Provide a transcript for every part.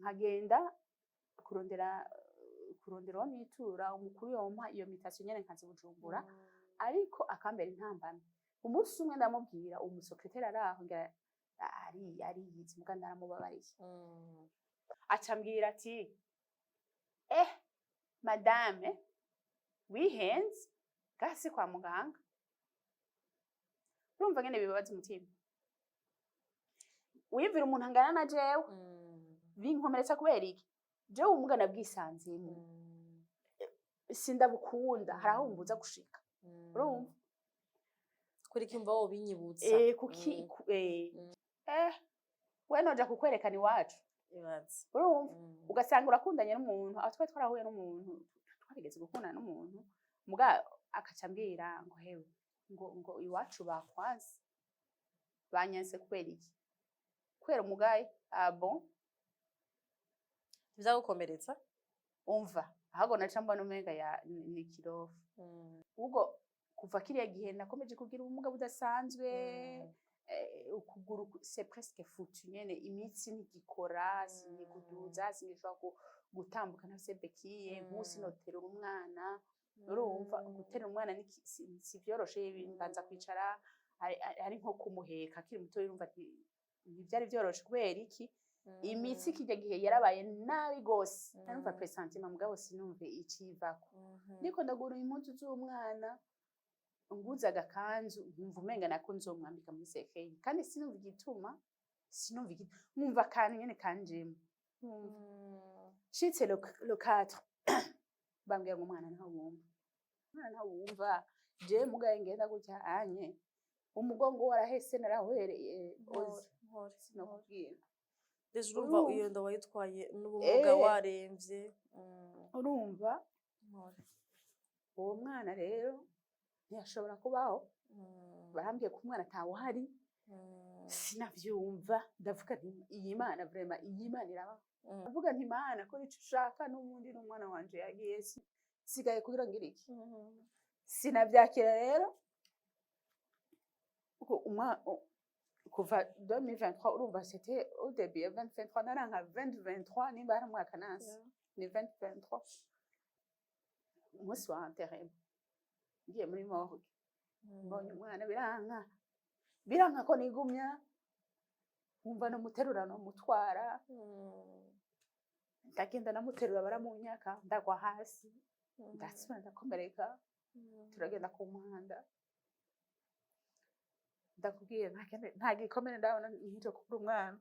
Nkagenda kurondera uwo nitura, umukuru yompa iyo mutation nyene, nkaza i Bujumbura, ariko akambera intambamyi. Umunsi umwe ndamubwira, uwo musecrétaire araho, ngira ari ariyizi, muga ndaramubabariye. Aca ambwira ati: "Eh, madame, wihenze gasi kwa muganga." Urumva ngene bibabaza umutima, wiyumvira umuntu angana na jewe. Binkomeretsa kubera iki? Jewe ubumuga nabwisanzemo, sindabukunda, hari aho mbuza gushika, urumva? Kuri kimva wobinyibutsa. Kuki we noja kukwerekana iwacu? Ibaze. Urumva, ugasanga urakundanye n'umuntu, aho twari twarahuye n'umuntu, twarigeze gukundana n'umuntu, muga akaca ambwira ngo: "Hewe," ngo "iwacu bakwanse, banyanse." Kubera iki? Kubera umugaye. Ah bon? Vyagukomeretsa? Umva, ahubwo naca mbona umenga ya ni kirofu. Ubwo kuva kiriya gihe nakomeje kugira ubumuga budasanzwe. Ukuguru c'est presque foutu nyene, imitsi ntigikora, sinikuduza, sinishobora gutambuka ntafise béquille. Nk'ubu sinoterura umwana, urumva, guterura umwana si vyoroshe, mbanza kwicara, ari nko kumuheka akiri muto, urumva ntivyari vyoroshe. Kubera iki? Imitsi kirya gihe yarabaye nabi gose. Narumva pressentiment, mugabo sinumve icivako. Niko ndagura impuzu z'umwana, nguze agakanzu, nkumva umenga nako nzomwambika muri cercueil, kandi sinumva igituma, sinumva igituma, nkumva akantu nyene kanjemo. Nshitse le 4, bambwira ngo umwana ntawumva, umwana ntawumva. Jewe mugaye ngenda gutya anye, umugongo warahese, narahwereye ozi. Mpore. Sinokubwira. Déjà urumva, Urumva. iyo nda wayitwaye n'ubumuga, waremvye. Urumva. Mpore. Uwo mwana rero ntiyashobora kubaho. Barambwiye ko umwana atawuhari. Sinavyumva, ndavuga nti: "Iyi Mana, vraiment, iyi Mana irabaho." Ndavuga nti: "Mana, ko ico ushaka, n'ubundi n'umwana wanje yagiye, sigaye kugira ngire iki?" Sinavyakira rero. Kuva 2023, urumva, c'était au début ya 2023, naranka 2023, nimba hari umwaka nansi ni 2023. Umunsi wa enterrement, ngiye muri morgue, mbonye umwana, biranka, biranka ko nigumya, nkumva nomuterura, nomutwara. Ndagenda namuterura, baramunyaka, ndagwa hasi, ndasubira ndakomereka. Turagenda ku muhanda, ndakubwiye, nta gikomere ndabona nk'icyo kubura umwana.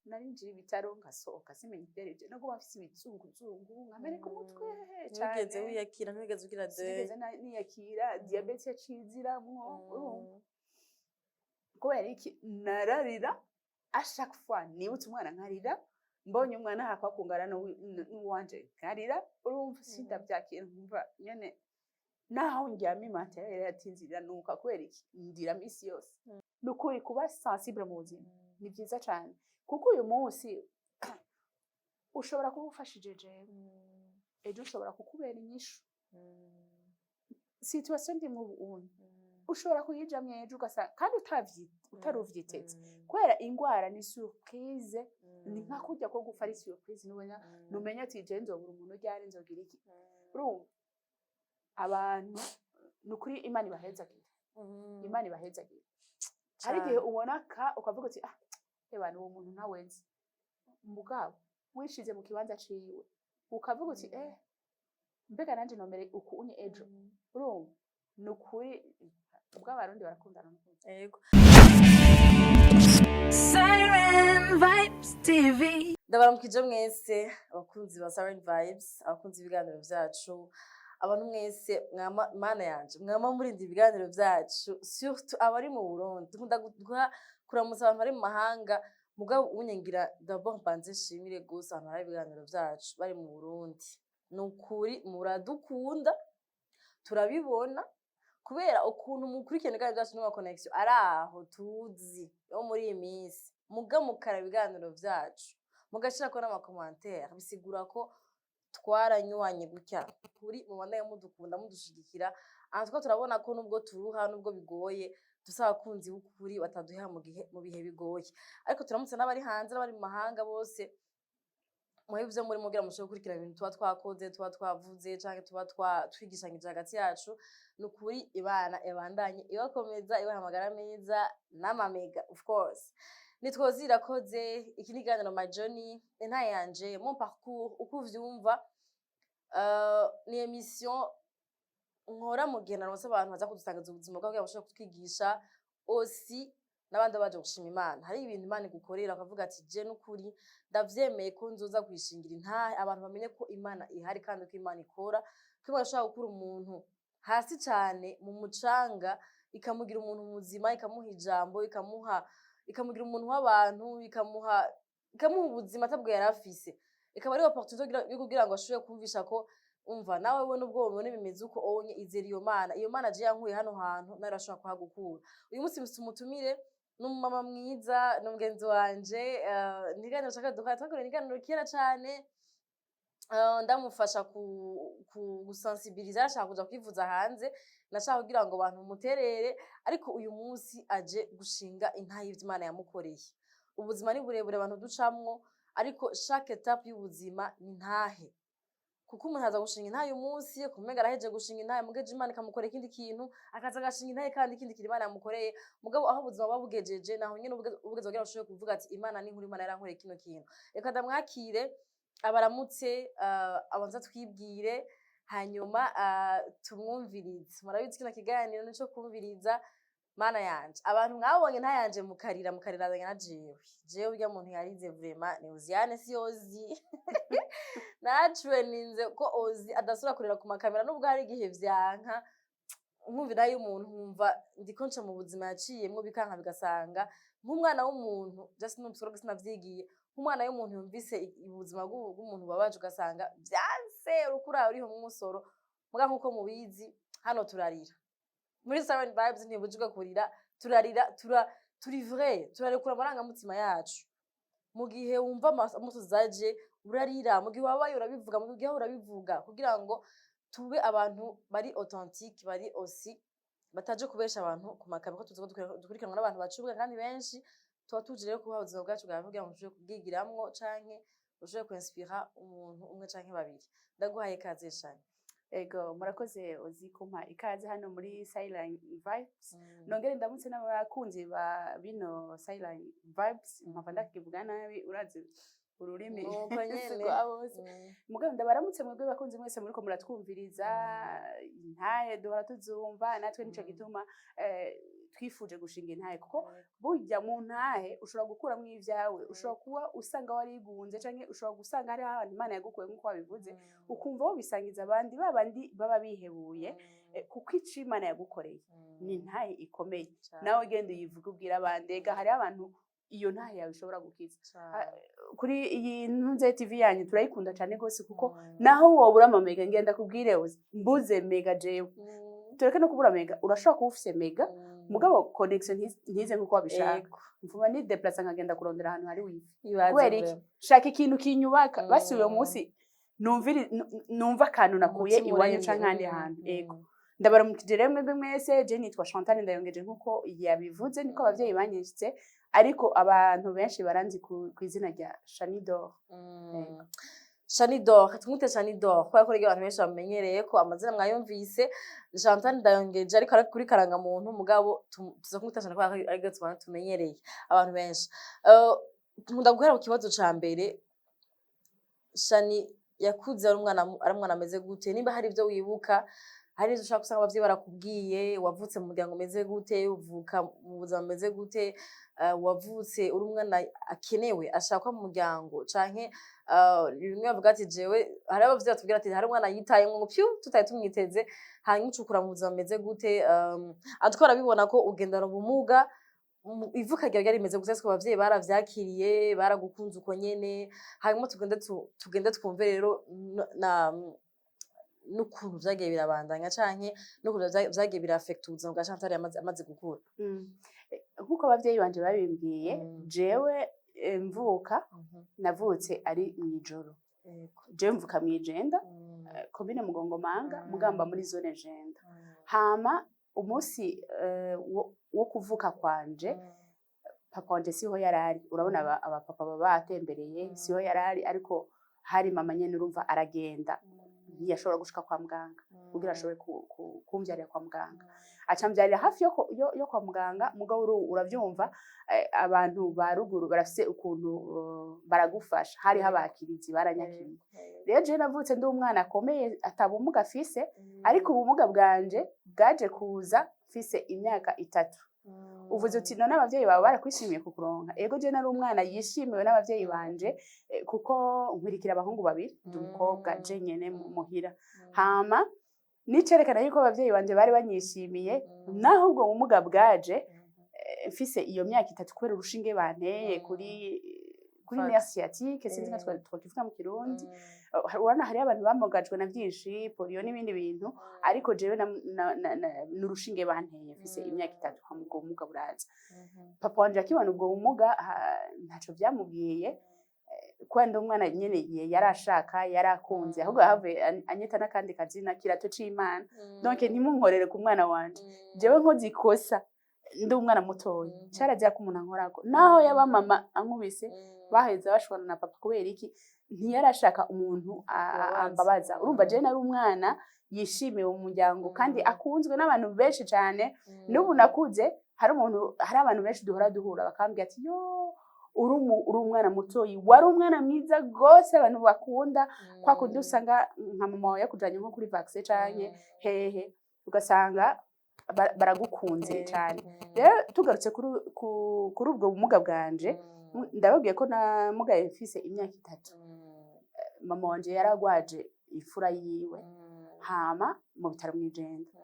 Narinjiye ibitaro, ngasohoka, simenya ibyo aribyo, no kuba mfise ibizunguzungu, nkameneka umutwe Ntiwigeze cane. wiyakira, ntiwigeze ugira deuil. Sinigeze niyakira. Diyabete yaciye iziramwo, urumva? Kubera iki? Nararira à chaque fois nibutse umwana, nkarira. Mbonye umwana hakwa kungana n'uwanje, nkarira. Urumva, sindavyakira, nkumva nyene naho ndyama imatera yari yatinzirira nuka. Kubera iki? Ndira misi yose. Ni ukuri, kuba sensible mu buzima ni byiza cane, kuko uyu munsi ushobora kuba ufashije jewe, ejo ushobora kukubera inyishu. Situation ndimwo ubu unye, ushobora kuyijamwo ejo, ugasanga kandi utari uvyiteze, kubera ingwara ni surprise, ni nka kurya ko gupfa ari surprise. Nubona numenya ati: "Je nzobura umuntu ryari, nzogira iki?" Urumva, abantu, ni ukuri, Imana ibahezagire, Imana ibahezagire. Hari igihe ubona ka ukavuga uti: "Ah, ebana, uwo muntu ntawe nzi," mugabo wishize mu kibanza ciwe, ukavuga uti: "Eh, mbega nanje nomere uku unye ejo?" Urumva, ni ukuri, ubwo Abarundi barakundana n'ukuri. Yego. Siren Vibes TV. Ndabaramukije mwese abakunzi ba Siren Vibes, abakunzi b'ibiganiro vyacu, abantu mwese mwama, Mana yanje, mwama murinda ibiganiro vyacu, surtout abari mu Burundi. Dukunda kuramutsa abantu bari mu mahanga, mugabo unyengira d'abord mbanze nshimire gose abantu bari ibiganiro vyacu bari mu Burundi. Ni ukuri muradukunda, turabibona, kubera ukuntu mukurikirana ibiganiro vyacu n'ama connexion ari aho tuzi yo muri iyi minsi, muga mukara ibiganiro vyacu, mugashirako n'ama commentaires, bisigura ko twaranywanye gutya kuri mubandanye mudukunda, mudushigikira. Aha two turabona ko nubwo turuha, nubwo bigoye, dufise abakunzi b'ukuri bataduha mu gihe mu bihe bigoye. Ariko turamutse n'abari hanze n'abari mu mahanga bose. Muhebe ivyo muri mugira mushobore gukurikirana ibintu tuba twakoze, tuba twavuze canke tuba twigishanyije hagati yacu. Ni ukuri, Imana ibandanye ibakomeza, ibaha amagara meza n'amamega. Of course, nitwozi irakoze. Iki ni ikiganiro My Journey, intahe yanje, mon parcours, uko uvyumva. Ni émission nkora mu gihe naronse abantu baza kudusangiza ubuzima bwabo kugira ngo bashobore kutwigisha aussi, n'abandi baje gushima Imana. Hari ibintu Imana igukorera ukavuga ati: "Je n'ukuri ndavyemeye ko nzoza kwishingira intahe, abantu bamenye ko Imana ihari kandi ko Imana ikora, ko Imana ishobora gukura umuntu hasi cane mu mucanga, ikamugira umuntu muzima, ikamuha ijambo, ikamugira umuntu w'abantu, ikamuha ubuzima atabwo yari afise." Ikaba ari opportunité yo kugira ngo ashobore kumvisha ko umva nawe we, nubwo wobona bimeze uko onye, izera iyo Mana. Iyo Mana je yankuye hano hantu, nawe irashobora kuhagukura. Uyu munsi mfise umutumire, ni umumama mwiza, ni umugenzi wanje. Ni ikiganiro nshaka dukora, twakoranye ikiganiro kera cane. Ndamufasha ku gusensibiliza, arashaka kuja kwivuza hanze, nashaka kugira ngo abantu muterere, ariko uyu munsi aje gushinga intahe y'ivyo Imana yamukoreye. Ubuzima ni burebure abantu ducamwo, ariko chaque étape y'ubuzima ni ntahe, kuko umuntu aza gushinga intahe uyu munsi kumenga araheje gushinga intahe, mugeje Imana ikamukorera ikindi kintu, akaza agashinga intahe kandi ikindi kintu Imana yamukoreye. Mugabo aho ubuzima buba bugejeje, naho nyene ubugeze kugira ngo ushobore kuvuga ati: "Imana ni nkuru, Imana yarankoreye kino kintu." Reka ndamwakire, abaramutse, abanza twibwire, hanyuma tumwumvirize. Murabizi, kino kiganiro nico kumviriza. Mana yanje, abantu mwabonye ntayanje mukarira, mukarirana na jewe. Jewe urya muntu yarize vraiment ni Oziane, si Ozi. Naratraninze ko Ozi adasubira kurira ku makamera, nubwo hari igihe vyanka nkumva nayo umuntu, nkumva ndiko nca mu buzima yaciyemwo, bikanka, bigasanga nk'umwana w'umuntu, just n'umusoro sinavyigiye, nk'umwana w'umuntu yumvise ubuzima bw'umuntu bubabaje, ugasanga vyanse, urukura uriho nk'umusoro. Muga nk'uko mubizi, hano turarira muri Siren Vibes, ntibujijwe kurira, turarira, turi vrai, turarekura amarangamutima yacu. Mu gihe wumva amosozi aje, urarira. Mu gihe wabaye, urabivuga. Mu gihe urabivuga, kugira ngo tube abantu bari authentique, bari aussi bataje kubesha abantu ku makamera, ko tuzi ko dukurikiranwa n'abantu baciye kandi benshi. Tuba tuje rero kubaha ubuzima bwacu bwawe kugira ngo mushobore kubwigiramwo canke ushobore kuinspira umuntu umwe canke babiri. Ndaguhaye ikaze, Shani. Ego, murakoze Ozi kumpa ikaze hano muri Silent Vibes. Nongere ndamutse n'abakunzi ba bino Silent Vibes. Mpava ndakivuga nabi, urazi ururimi Nuko nyene. si rwa bose. Mugabo ndabaramutse mwebwe bakunzi mwese muriko muratwumviriza. Intahe duhora tuzumva natwe, nico gituma twifuje gushinga intahe, kuko burya mu ntahe ushobora gukuramwo ivyawe. Ushobora kuba usanga warigunze, canke ushobora gusanga hariho ahantu Imana yagukuye nk'uko wabivuze, ukumva wobisangiza abandi, ba bandi baba bihebuye, kuko ico Imana yagukoreye ni intahe ikomeye. Nawe genda uyivuge, ubwira abandi. Ega hariho abantu iyo ntahe yawe ishobora gukiza. Kuri iyi Ntunze TV yanyu turayikunda cyane rwose, kuko naho wobura amamega, ngenda kubwire uzi, mbuze mega jewe, tureke no kubura mega, urashobora kuba ufise mega mugabo connection ntize nkuko wabishaka. Mvuma ni déplace nkagenda kurondera ahantu hari wifi. Ibaze Kubera iki? vraiment. Shaka ikintu kinyubaka. Basi uyo munsi numva akantu nakuye Umutima iwanyu uremye. canke ahandi hantu. Ego, ndabaramukije rero mwebwe mwese. Je nitwa Chantal Ndayongeje, nkuko yabivuze, niko abavyeyi banyishitse, ariko abantu benshi baranzi ku izina rya Shani d'Or. Shani d'Or, tumwite Shani d'Or kubera ko rero abantu benshi bamenyereye ko amazina mwayumvise, Chantal Ndayongeje, ariko ari kuri karangamuntu, mugabo tuza kumwita Shani kubera ko ariko tubana tumenyereye abantu benshi. Nkunda guhera ku kibazo ca mbere: Shani yakuze ari umwana ameze gute? Nimba hari ivyo wibuka, hari ivyo ushobora gusanga abavyeyi barakubwiye, wavutse mu muryango umeze gute? Uvuka mu buzima bumeze gute? Wavutse uri umwana akenewe, ashakwa mu muryango, canke bimwe bavuga ati jewe, hari abavyeyi batubwira ati hari umwana yitayemwo ngo pyu, tutari tumwiteze, hanyuma ucukura mu buzima bumeze gute? Atwo arabibona ko ugendana ubumuga, ivuka ryawe ryari rimeze gute? Ese abavyeyi baravyakiriye, baragukunze uko nyene? Hanyuma tugende twumve rero na n'ukuntu vyagiye birabandanya, canke n'ukuntu vyagiye birafekta ubuzima bwa Chantal amaze gukura. Nkuko abavyeyi banje babimbwiye, jewe mvuka, navutse ari mw'ijoro. Jewe mvuka mw'Ijenda, komine Mugongomanga, Mugamba, muri zone Jenda. Hama umunsi wo kuvuka kwanje, papa wanje siho yarari. Urabona abapapa baba batembereye, siho yarari, ariko Hari mama nyene, urumva aragenda, ntiyashobora gushika kwa muganga kugira ashobore kumvyarira kwa muganga, aca amvyarira hafi yo kwa muganga. Mugabo uravyumva, abantu ba ruguru barafise ukuntu baragufasha. Hariho abakirizi, baranyakiriye. Rero jewe navutse ndi umwana akomeye, atabumuga afise, ariko ubumuga bwanje bwaje kuza mfise imyaka 3. Uvuze uti: "None abavyeyi bawe barakwishimiye kukuronka?" Ego, je nari umwana yishimiwe n'abavyeyi banje, kuko nkwirikira abahungu babiri, ndi umukobwa je nyene muhira. Hama nicerekana yuko abavyeyi banje bari banyishimiye, naho ubwo bumuga bwaje mfise iyo myaka 3 kubera urushinge banteye kuri Fat. nerf sciatique, sinzi nka twakivuga mu Kirundi. Urabona hariho abantu bamugajwe na vyinshi, polio n'ibindi bintu, ariko jewe n'urushinge banteye mfise imyaka 3, hama ubwo bumuga buraza. Papa wanje akibona ubwo bumuga, ntaco vyamubwiye, kubera ndi umwana nyene yarashaka, yarakunze. Ahubwo yahavuye anyita n'akandi kazina, Kirato c'Imana. Donc ntimunkorere ku mwana wanje. Jewe nkoze ikosa ndi umwana mutoya, carazira ko umuntu ankorako, naho yaba mama ankubise. Baheza bashwana na papa. Kubera iki? Ntiyarashaka umuntu Ababaza. ambabaza. Urumva jewe nari umwana yishimiwe mu muryango kandi akunzwe n'abantu benshi cane. N'ubu nakuze, hari umuntu, hari abantu benshi duhora duhura bakambwira ati: "Yo, uri umwana mutoyi, wari umwana mwiza gose, abantu bakunda." Kwa kundi usanga nka mama wawe yakujanye nko kuri vaccin canke hehe, ugasanga baragukunze cane. Rero tugarutse kuri ubwo bumuga bwanje, ndababwiye ko namugaye mfise imyaka 3. Mama wanje yaragwaje imfura yiwe, hama mu bitaro mw'Ijenda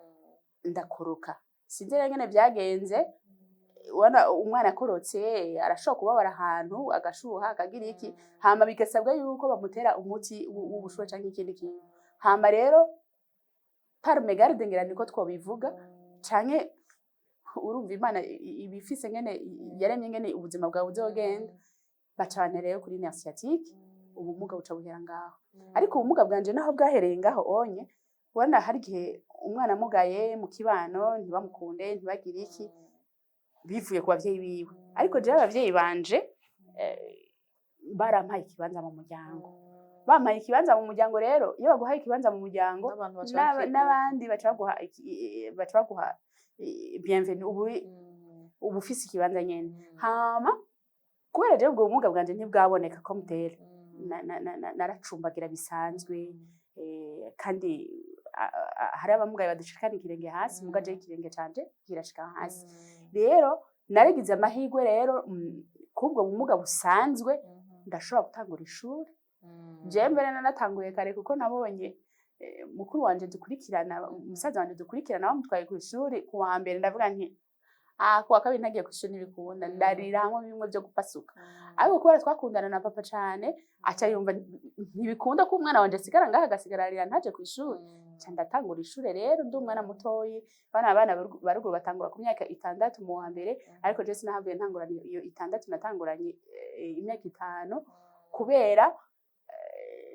ndakoroka. Sinzi rero ingene vyagenze. Ubona umwana akorotse arashobora kubabara ahantu, agashuha, akagira iki, hama bigasabwa yuko bamutera umuti w'ubushuhe canke ikindi kintu. Hama rero par mégarde, ngira niko twobivuga, canke urumva Imana iba ifise ngene yaremye, ngene ubuzima bwawe buzogenda, baca bantera rero kuri nerf sciatique. Ubumuga buca buhera ngaho. Ariko ubumuga bwanje naho bwahereye ngaho onye, ubona hari igihe umwana amugaye mu kibano ntibamukunde, ntibagire iki, bivuye ku bavyeyi biwe. Ariko jewe abavyeyi banje barampaye ikibanza mu muryango. Bampaye ikibanza mu muryango. Rero iyo baguhaye ikibanza mu muryango, n'abantu baca bakegura. N'abandi baca baguha baca baguha bienvenue. Ubu ufise ikibanza nyene. Hama kubera jewe ubwo bumuga bwanje ntibwaboneka ko mutera, naracumbagira bisanzwe, kandi hari abamugaye badashikana ikirenge hasi, muga jewe ikirenge canje kirashika hasi. Rero naragize amahirwe rero, kubwo bumuga busanzwe ndashobora gutangura ishuri. Jewe mbere nanatanguye kare, kuko nabonye mukuru wanje dukurikirana, umusaza wanje dukurikirana, bamutwaye ku ishuri ku wa mbere. Ndavuga nti: "Ah, ku wa kabiri ntagiye ku ishuri ntibikunda." Ndarira hamwe bimwe byo gupasuka. Ariko kubera twakundana na papa cane, aca yumva ntibikunda ko umwana wanje asigara ngaha, agasigara arira ntaje ku ishuri. Nca ndatangura ishure rero ndi umwana mutoyi. Bana ba ruguru batangura ku myaka 6 mu wa mbere, ariko je sinahavuye ntanguranye iyo 6, natanguranye imyaka 5, kubera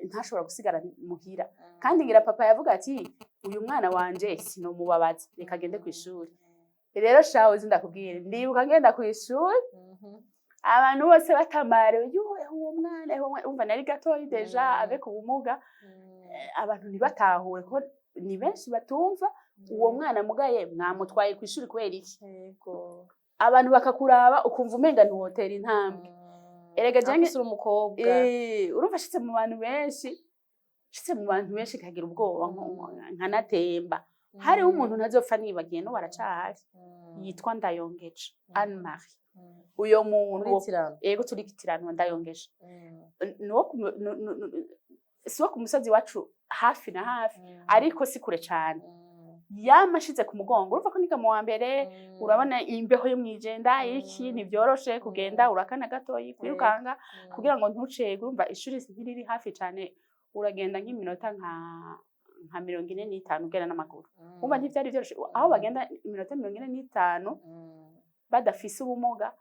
ntashobora gusigara muhira. Kandi ngira papa yavuga ati: "Uyu mwana wanje sinomubabaza, reka agende ku ishuri." Rero shawe uzi ndakubwira, ndibuka ngenda ku ishuri, abantu bose batambarewe: "Yo, uwo mwana, uwo mwana!" Umva nari gatoyi déjà, avec ubumuga. Abantu ntibatahure ko ni benshi batumva: "Uwo mwana mugaye mwamutwaye ku ishuri kubera iki?" Abantu bakakuraba, ukumva umenga ntiwotera intambwe. Erega Ariko uri umukobwa. Urumva ashitse mu bantu benshi, nshitse mu bantu benshi nkagira ubwoba, nkanatemba. Hariho umuntu ntazopfa nibagiye, no baracahari, yitwa Ndayongeje Anne Marie. Uyo muntu Muri tirano. Ego, turi kitiranwa. Ndayongeje nuwo si wo ku musozi wacu hafi na hafi, ariko si kure cane. Yama ashize ku mugongo. Urumva ko niga mu wa mbere, urabona imbeho yo mwijenda, iki, ntivyoroshe kugenda, urakana gatoyi kwirukanga kugira ngo ntucegwe. Urumva ishuri ntiriri hafi cane, uragenda nk'iminota nka 45 ugenda n'amaguru. Urumva ntivyari vyoroshe. Aho bagenda iminota 45 badafise ubumuga,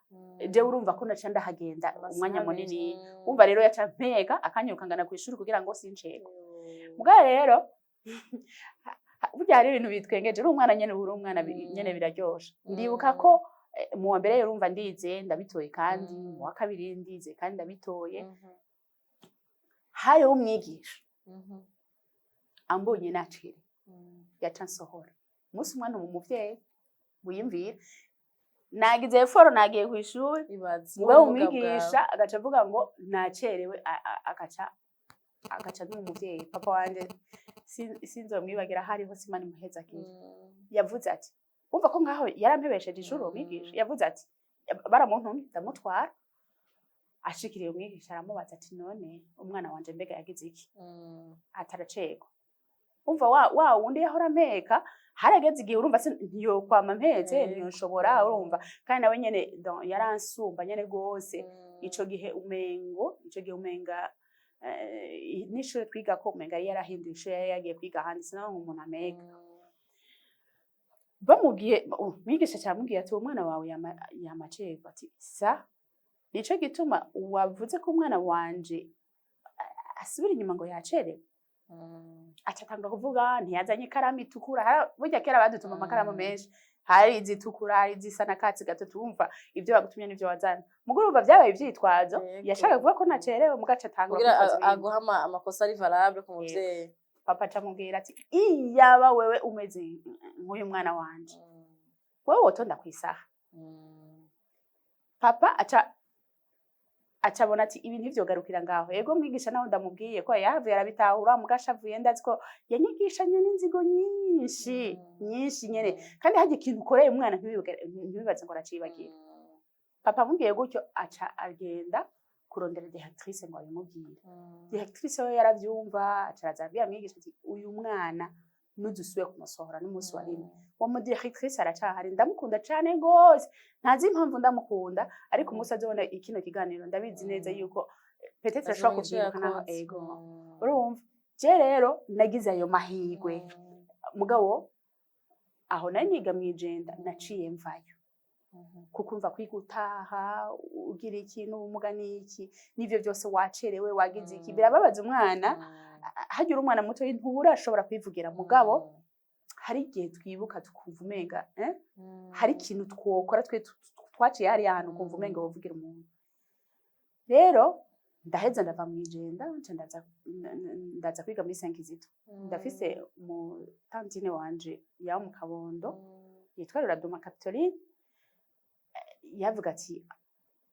jewe urumva ko naca ndahagenda umwanya munini. Umva rero yaca mpeka, akanyirukangana kw'ishuri kugira ngo sincegwe. Mugabo rero burya hari ibintu bitwengeje. Uri umwana nyene, uri umwana nyene biraryoshe. Ndibuka ko mu wa mbere urumva ndize ndabitoye, kandi mu wa kabiri ndize kandi ndabitoye. Hariho umwigisha ambonye nacerewe, yaca nsohora. Umunsi umwana umu muvyeyi wiyumvira nagize effort, nagiye kw'ishuri, Ibaze mugabo ubumuga umwigisha agaca avuga ngo nacerewe, agaca n'umuvyeyi. Papa wanje sinzomwibagira, hariho Simana imuhezagire. Yavuze ati, umva ko ngaho yarampebesheje ishuri uwo mwigisha. Yavuze ati, baramuntumye ndamutwara, ashikiriye umwigisha aramubaza ati: "None umwana wanje mbega yagize iki?" Ataracegwa. Umva wa wundi yahora ampeka, harageze igihe urumva se ntiyokwama mpetse, ntiyoshobora. Urumva kandi nawe nyene yaransumba nyene gose. Ico gihe umenga n'ishure twigako umenga yari yarahinduye ishure, yari yagiye kwiga ahandi, sinaho umuntu ameka. Bamubwiye, umwigisha cyamubwiye ati: "Uwo mwana wawe yamacegwa." Ati: "Sa nico gituma wavuze ko umwana wanje asubira inyuma ngo yacerewe?" Aca atanga kuvuga ntiyazanye ikaramu itukura. Burya kera badutuma amakaramu menshi, hari izitukura, hari izisa n'akatsi gato. Tumva ibyo bagutumye n'ivyo wazana. Mugo urumva vyabaye ivyitwazo. Yashaka kuvuga ko nacerewe, mugaca atangura kugira kwitwaza ibindi. Aguha amakosa ari valable ku muvyeyi. Papa aca amubwira ati: "Iyaba wewe umeze nk'uyu mwana wanje, wewe wotonda kw'isaha." Papa aca abona ati ibi ntivyogarukira ngaho. Yego mwigisha nawe ndamubwiye ko yahavuye arabitahura, mugasha avuye ndazi ko yanyigishanye n'inzigo nyinshi, nyinshi nyene. Kandi harya ikintu ukoreye umwana ntibibaze ngo aracibagira. Papa amubwiye gutyo, aca agenda kurondera directrice ngo abimubwire. Directrice we yaravyumva, aca araza arabwira mwigisha ati: "Uyu mwana nuzusubiye kumusohora n'umunsi wa rimwe." Uwo mu directrice aracahari, ndamukunda cane gose, ntazi impamvu ndamukunda, ariko umunsi azobona ikino kiganiro ndabizi neza yuko peut-être ashobora Azomenya ico kuvyibuka naho. yakoze. Ego. Urumva je rero nagize ayo mahirwe. Mugabo aho nari niga mw'Ijenda, naciye mvayo, kuko umva kwiga utaha ugira iki n'ubumuga n'iki n'ivyo byose, wacerewe, wagize iki, birababaza umwana. Hagira umwana muto nturashobora kwivugira, mugabo hari igihe twibuka tukumva umenga hari ikintu twokora twe twaciye hariya hantu, ukumva umenga wovugira umuntu. Rero ndaheza ndava mw'Ijenda, nca ndaza kwiga muri Saint Kizito. Ndafise umu tantine wanje yaba mu Kabondo yitwa Ruraduma Capitoline. Yavuga ati: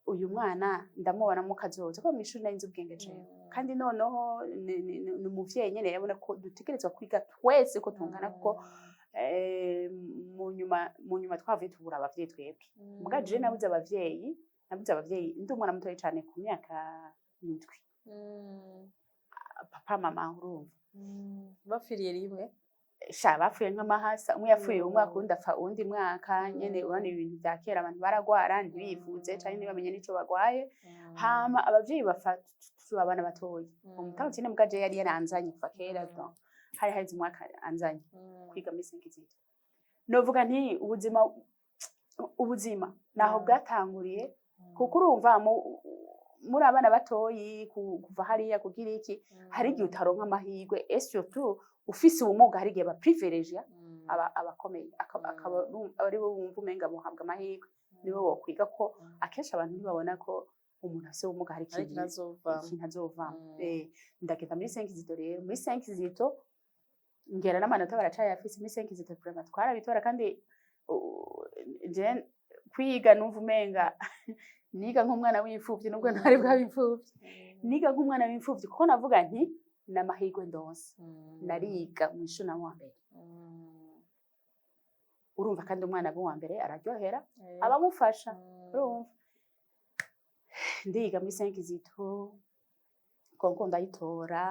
"Uyu mwana ndamubonamo kazoza," ko mw'ishuri nari nzi ubwenge jewe. Kandi noneho ni umuvyeyi nyene yabona ko dutegerezwa kwiga twese ko tungana, kuko mu nyuma twavuye tubura abavyeyi twebwe. Muga je nabuze abavyeyi ndi umwana mutoyi cane, ku myaka 7. Papa, mama, urumva. Bapfiriye rimwe? Sha, bapfuye nk'amahasa. Umwe yapfuye umwaka, uwundi apfa uwundi mwaka nyene. Urabona ibintu vya kera, abantu baragwara ntibivuze canke ntibamenye n'ico bagwaye. Hama abavyeyi bapfa turi abana batoyi. Umutantine muga je yari yaranzanye kuva kera. Donc hari haheze umwaka anzanye kwiga muri Saint Kizito. Novuga nti ubuzima naho bwatanguriye, kuko urumva muri abana batoyi, kuva hariya kugira iki, hari igihe utaronka amahirwe, et surtout ufise ubumuga hari igihe baprivilegia abakomeye, akaba ari bo bumva umenga bohabwa amahirwe, nibo bokwiga, ko akenshi abantu ntibabona ko umuntu afise ubumuga hari hari ikintu ikintu azovamwo. Ikintu azovamwo. Ndagenda muri Saint Kizito. Rero muri Saint Kizito ngera n'amanota baracayafise. Muri Saint Kizito vraiment twarabitora, kandi je kwiga numva umenga niga nk'umwana w'imfuvyi, nubwo ntari bwabe imfuvyi. Niga nk'umwana w'imfuvyi, kuko navuga nti n'amahirwe ndonse. Nariga mw'ishuri na wa mbere. Urumva kandi umwana w'uwa mbere araryohera abamufasha. Urumva ndiga muri Saint Kizito, concours ndayitora.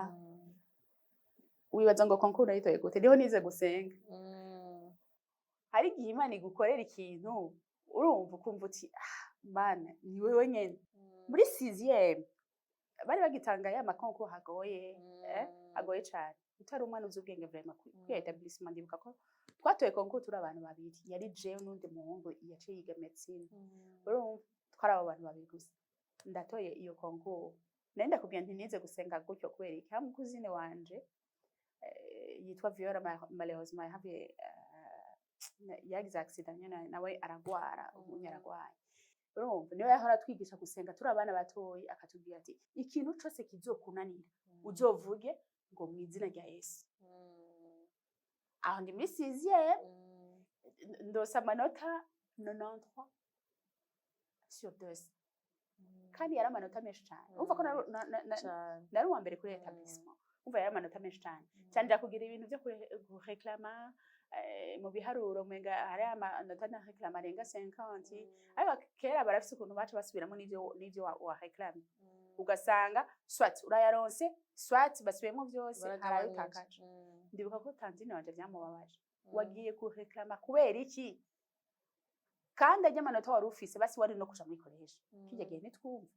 Wibaza ngo concours ndayitoye gute? Niho nize gusenga. Hari igihe Imana igukorera ikintu, urumva ukumva uti: "Ah, Mana, ni wewe nyene." Muri sixième bari bagitanga ya ma concours hagoye, agoye cane, utari umwana uzi ubwenge vraiment kuri établissement. Ndibuka ko twatoye concours turi abantu babiri, yari jewe n'undi muhungu yaciye yiga médecine. Urumva twari abo bantu babiri gusa. Ndatoye iyo concours. Nari ndakubwira nti nize gusenga gutyo kubera iki? Hamwe cousine wanje yitwa Viola, malheureusement yahavuye yagize accident nyene, nawe aragwara, ubu aragwaye. Urumva niwe yahora atwigisha gusenga turi abana batoyi, akatubwira ati: "Ikintu cose kizokunanira Uzovuge ngo mu izina rya Yesu. Aho ndi muri sixième, ndose amanota 93 sur 2, kandi yari amanota menshi cane. Urumva ko Cane. nari uwa mbere kuri établissement. Umva, yari amanota menshi cane. Canja kugira ibintu vyo kureklama mu biharuro, umenga hari amanota na réclama arenga 50, ariko kera barafise ukuntu baca basubiramo n'ivyo wa réclamé, ugasanga soit urayaronse, soit basubiyemo vyose, hari ayo utakaje. Ndibuka ko tantine wanje vyamubabaje: "Wagiye kureklama kubera iki kandi ajya amanota wari ufise? Basi wari no kuja muri collège." Kirya gihe ntitwumva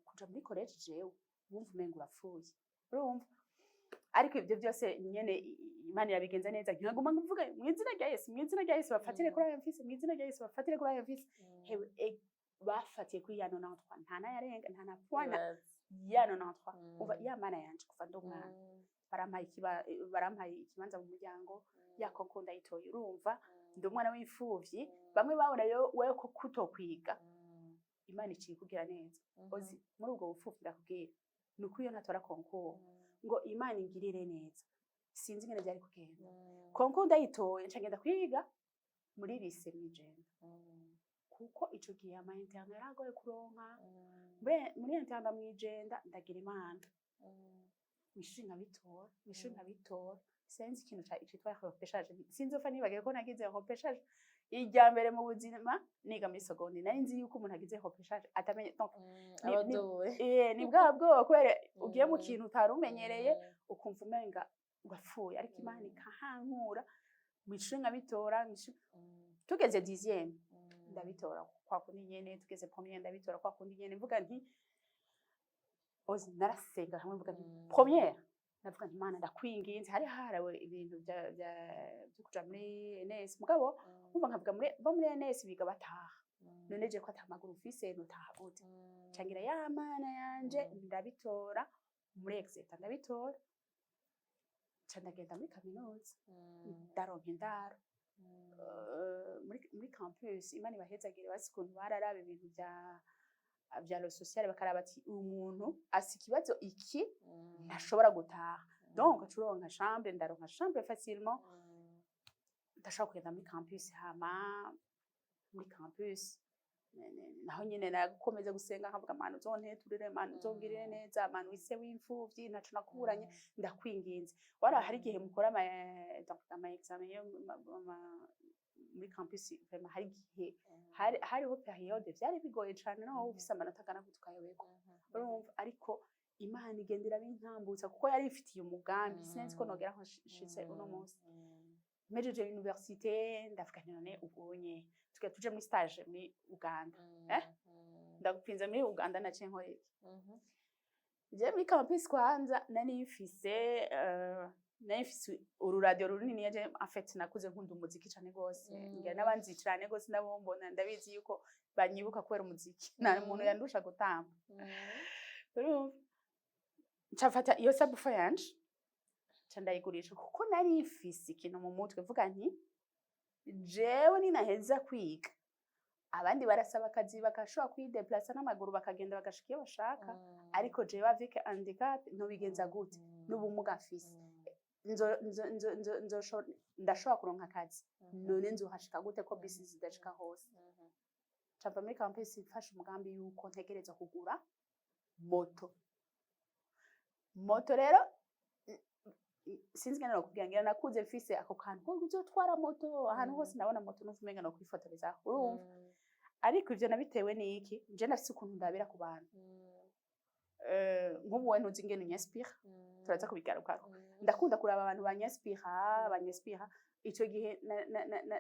kuja muri collège, jewe wumva umenga urapfuye, urumva? Ariko ibyo byose nyene Imana irabigenza neza. Nkaguma mvuga: "Mu izina rya Yesu, mu izina rya Yesu, bafatire kuri ayo mfise, mu izina rya Yesu, bafatire kuri ayo mfise." Hewe, bafatiye kuri ya 93, nta nayarenga, nta na point ya 93. Umva, ya Mana yanje, kuva ndi umwana barampaye ikibanza mu muryango, ya concours ndayitoye. Urumva, ndi umwana w'imfuvyi, bamwe babona yo wewe ko kutokwiga, Imana iciye kugira neza. Ozi muri ubwo bupfuvyi, ndakubwira ni uko iyo ntatora concours ngo Imana ingirire neza, sinzi ingene vyari kugenda. Concours ndayitoye, nca ngenda kwiga muri lycée mw'Ijenda, kuko ico gihe ama internat yaragoye kuronka. Muri internat mw'Ijenda, ndagira Imana, mw'ishuri nkabitora, mw'ishuri nkabitora. Sinzi ikintu citwa repêchage, sinzopfa nibagiwe ko nagize repêchage irya mbere mu buzima niga muri seconde. Nari nzi yuko umuntu agize repêchage atamenye, donc Abadowe. Ni bwa bwoba kubera ugiye mu kintu utari umenyereye, ukumva umenga ugapfuye, ariko Imana ikahankura, mw'ishuri nkabitora, tugeze dixième ndabitora kwa kundi nyene, tugeze première ndabitora kwa kundi nyene. Mvuga nti ozi narasenga hamwe, mvuga nti première, ndavuga nti: "Imana, ndakwinginze." Hari harawe ibintu vyo kuja muri ENS, mugabo umva nkavuga muri bo muri ENS biga bataha, none je ko ata maguru mfise notaha gute? Cangira ya Mana yanje, ndabitora muri exeta, ndabitora, ca ndagenda muri kaminuza, ndaronka indaro muri campus. Imana ibahezagire, basi ukuntu bararaba ibintu vya le social, bakaraba ati uyu muntu afise ikibazo iki, ntashobora gutaha, donc uronka chambre. Ndaronka chambre facilement, ndashobora kugenda muri campus. Hama muri campus naho nyene nakomeza gusenga, nkavuga: "Mana, uzonteturire, Mana, uzongirire neza, Mana, wise w'imfuvyi, ntaco nakuburanye, ndakwinginze." Wara hari igihe mukora donc ama examen yo muri campus, vraiment hari igihe hariho période vyari bigoye cane, naho ufise amanota angana gute ukayoberwa, urumva? Ariko Imana igenda irabintambutsa kuko yari ifitiye umugambi. Sinzi ko nogera aho nshitse uno munsi. Mpejeje université, ndavuga nti: "None ubonye tugiye tuje muri stage muri Uganda." Ndagupinze, muri Uganda naciye nkora iki? Je muri campus kwanza nari mfise ururadio runini. Je en fait nakuze nkunda umuziki cane gose. Ngira n'abanzi cane gose nabo mbona, ndabizi yuko banyibuka kubera umuziki. Nta muntu yandusha gutamba, urumva? Nca mfata iyo subwoofer yanje, nca ndayigurisha, kuko nari mfise ikintu mu mutwe, mvuga nti: "Jewe ninaheza kwiga, abandi barasaba akazi bagashobora kwideplasa n'amaguru, bakagenda bagashika iyo bashaka, ariko jewe avec handicap ntobigenza gute? N'ubumuga mfise, ndashobora kuronka akazi, none nzohashika gute ko bisi zidashika hose?" Nca muri campus mfashe umugambi yuko ntegerezwa kugura moto. Moto rero, sinzi ingene nokubwira, ngira nakuze mfise ako kantu ko kuzotwara moto. Ahantu hose nabona moto numva umenga nokwifotorezaho, urumva? Ariko ivyo nabitewe n'iki? Je ndafise ukuntu ndabira ku bantu. Nk'ubu we ntuzi ingene unyinspira, turaza kubigarukako. Ndakunda kuraba abantu banyinspira. Ico gihe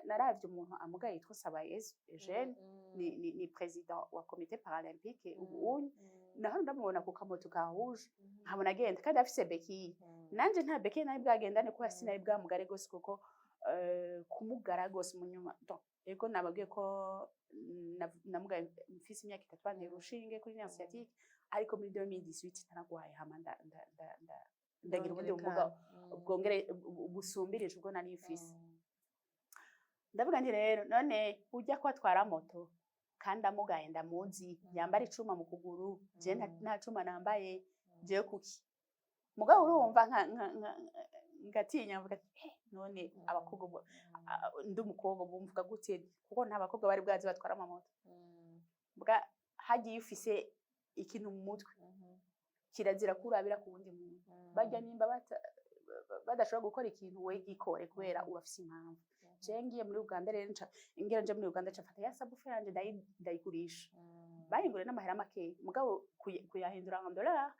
naravye umuntu amugaye yitwa Sabayezu Eugene, ni président wa comité paralympique ubu unye. Naho ndamubona ku kamoto ka rouge, nkabona agenda kandi afise béquille. Nanje nta béquille nari bwagendane, kubera sinari bwamugare gose, kuko kumugara gose mu nyuma, donc ego nababwiye ko namugaye mfise imyaka 3, bantera urushinge kuri nerf sciatique, ariko muri 2018 naragwaye, hama ndagira ubundi bumuga bwongere busumbirije ubwo nari mfise. Ndavuga nti: "Rero none ujya ko atwara moto kandi amugaye, ndamuzi, yambara icuma mu kuguru, je nta cuma nambaye, jewe kuki?" Mugabo urumva ngatinya, mvuga ati: "Eh, none abakobwa ndi umukobwa bumvuga gute?" Kuko nta bakobwa bari bwazi batwara amamoto. Mbwa hagiye ufise ikintu mu mutwe, kirazira kurabira ku wundi muntu. Bajya nimba badashobora gukora ikintu, we gikore kubera urafise impamvu. Je ngiye muri Uganda rero, nca ngira nje muri Uganda, nca mfata ya subwoofer yanje, ndayigurisha. Bayinguriye n'amahera makeya, mugabo kuyahindura en dollar,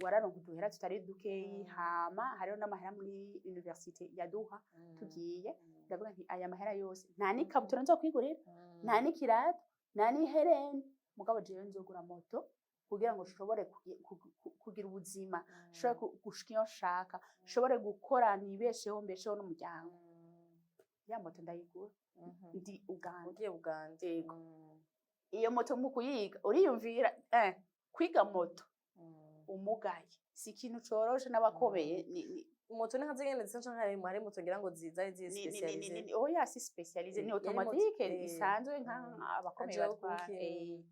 wararonka uduhera tutari dukeyi. Hama hariho n'amahera muri université yaduha. Tugiye, ndavuga nti: "Aya mahera yose, nta n'ikabutura nzokwigurira, nta n'ikirato, nta n'ihereni, mugabo jewe nzogura moto kugira ngo nshobore kugira ubuzima, nshobore gushika iyo nshaka, nshobore gukora nibesheho, mbesheho n'umuryango." Ya moto ndayigura ndi Uganda. Ugiye Uganda. Yego. Iyo moto mu kuyiga, uriyumvira, kwiga moto umugaye si ikintu coroshe n'abakomeye Moto ni nka zingene zisa, canke hari moto ngira ngo zari ziri spécialisées? Oya, si spécialisée, ni Yari moto, automatique isanzwe nka abakomeye Ajaho batwara. kuki.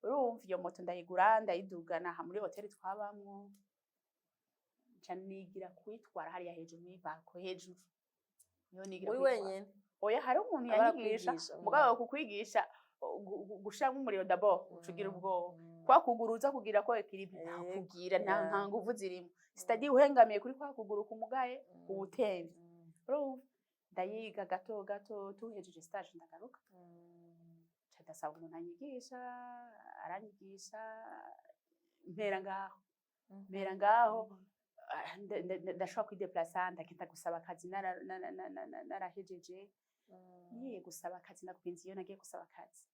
Urumva, iyo moto ndayigura, ndayidugana aha muri hoteli twabamwo, nca nigira kuyitwara hariya hejuru muri balcon hejuru, niho nigira Uri kuyitwara. wenyene? Oya, hari umuntu Aba yanyigisha. arakwigisha. Mugabo kukwigisha gushiramo umuriro d'abord, uca ugira ubwoba. Kwa kuguru uza kugira ko équilibre, nta kugira, nta nta nguvu zirimo, c'est-à-dire uhengamiye kuri kwa kuguru kumugaye, uba utemvye. Urumva, ndayiga gato gato, tuhejeje stage ndagaruka, nca ndasaba umuntu anyigisha, aranyigisha, mpera ngaho, mpera ngaho. Ndashobora kwideplasa, ndagenda gusaba akazi narahejeje. Ngiye gusaba akazi, ndakubwira, iyo nagiye gusaba akazi,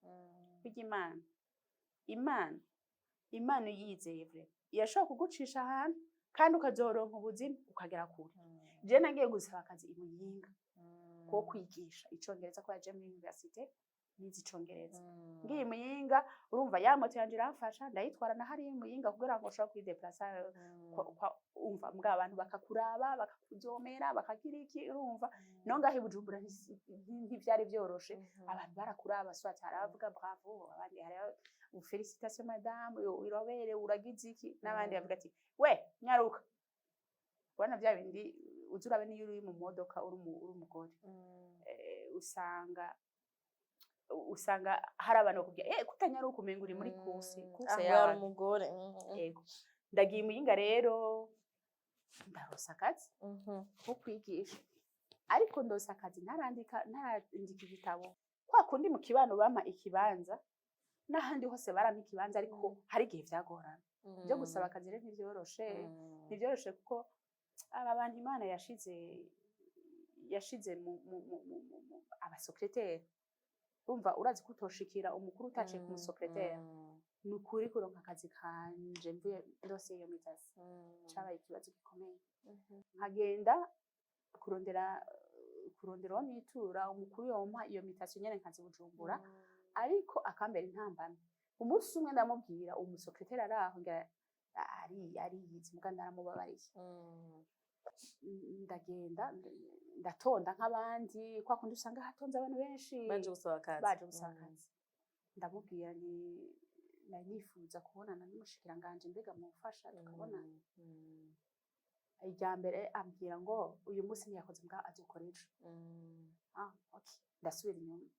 burya Imana uyizeye vraiment irashobora kugucisha ahantu kandi ukazoronka ubuzima, ukagera kure. Je nagiye gusaba akazi i Muyinga ko kwigisha icongereza, ko yaje muri université nize icongereza. Ngiye i Muyinga, urumva, ya moto yanje iramfasha, ndayitwara na hariya i Muyinga kugira ngo nshobore kwideplasa. Umva, mbwa abantu bakakuraba, bakakuzomera, bakagira iki. Urumva, no ngaho i Bujumbura ntivyari vyoroshe. Abantu barakuraba, soit hari abavuga "Bravo", abandi hari "Félicitations madame, urobere, uragize iki", n'abandi bavuga ati: "We nyaruka." Ubona vya bindi uza urabe, niyo uri mu modoka uri umugore, usanga hari abantu bakubwira kutanyaruka, umenga uri muri course Ah, yari y'abantu. umugore. Yego, ndagiye i Muyinga rero, ndaronsa akazi ko kwigisha, ariko ndose akazi ntarandika igitabo. Kwa kundi mu kibano bampa ikibanza, n'ahandi hose barampa ikibanza, ariko hari igihe vyagorana byo gusaba akazi. Rero ntivyoroshe, ntivyoroshe, kuko aba bantu Imana yashize mu abasecrétaire, urumva, urazi ko utoshikira umukuru utaciye ku musecrétaire. Ni ukuri, kuronka akazi kanje mvuye ndose iyo mutation cabaye ikibazo gikomeye. Nkagenda kurondera uwo nitura, umukuru yompa iyo mutation nyene, nkaza i Bujumbura, ariko akambera intambamyi. Umunsi umwe ndamubwira, umusecrétaire araho, ngira ari ariyizi, muga ndaramubabariye. Ndagenda, ndatonda nk'abandi, kwa kundi usanga hatonze abantu benshi baje gusaba akazi. Baje gusaba akazi. Ndamubwira nti: "Nari nifuza kubonana n'umushikiranganji, mbega mumfasha tukabonana?" Irya mbere ambwira ngo uyu munsi ntiyakoze, mbwa azokora ejo. Ah, okay, ndasubira inyuma.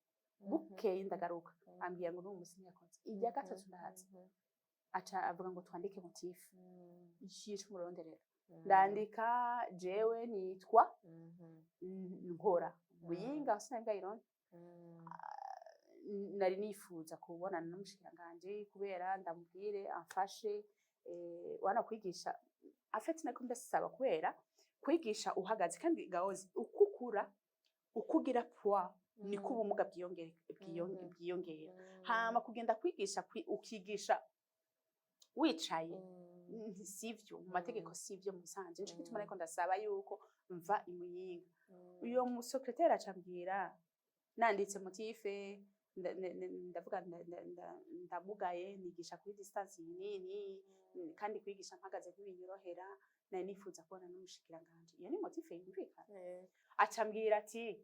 Bukeye ndagaruka, ambwira ngo n'uyu munsi ntiyakoze. Irya gatatu ndaza, aca avuga ngo twandike motif yica umuronderera. Ndandika: jewe nitwa, nkora Muyinga, sinabwa, nari nifuza kubonana n'umushikiranganji kubera ndamubwire amfashe, wana kwigisha afete nako ndasaba, kubera kwigisha uhagaze kandi gahozi, uko ukura, uko ugira poids, niko ubumuga bwiyongera. Hama kugenda kwigisha ukigisha wicaye, sivyo mu mategeko, sivyo mu bisanzwe. Nico gituma ariko ndasaba yuko mva i Muyinga. Uyo musecrétaire acambwira, nanditse motif, ndavuga ndamugaye, nigisha kuri distance iyi nini, kandi kwigisha mpagaze ntibinyorohera, nari nifuza kubona n'umushikiranganji. Iyo ni motif yumvikana. Acambwira ati: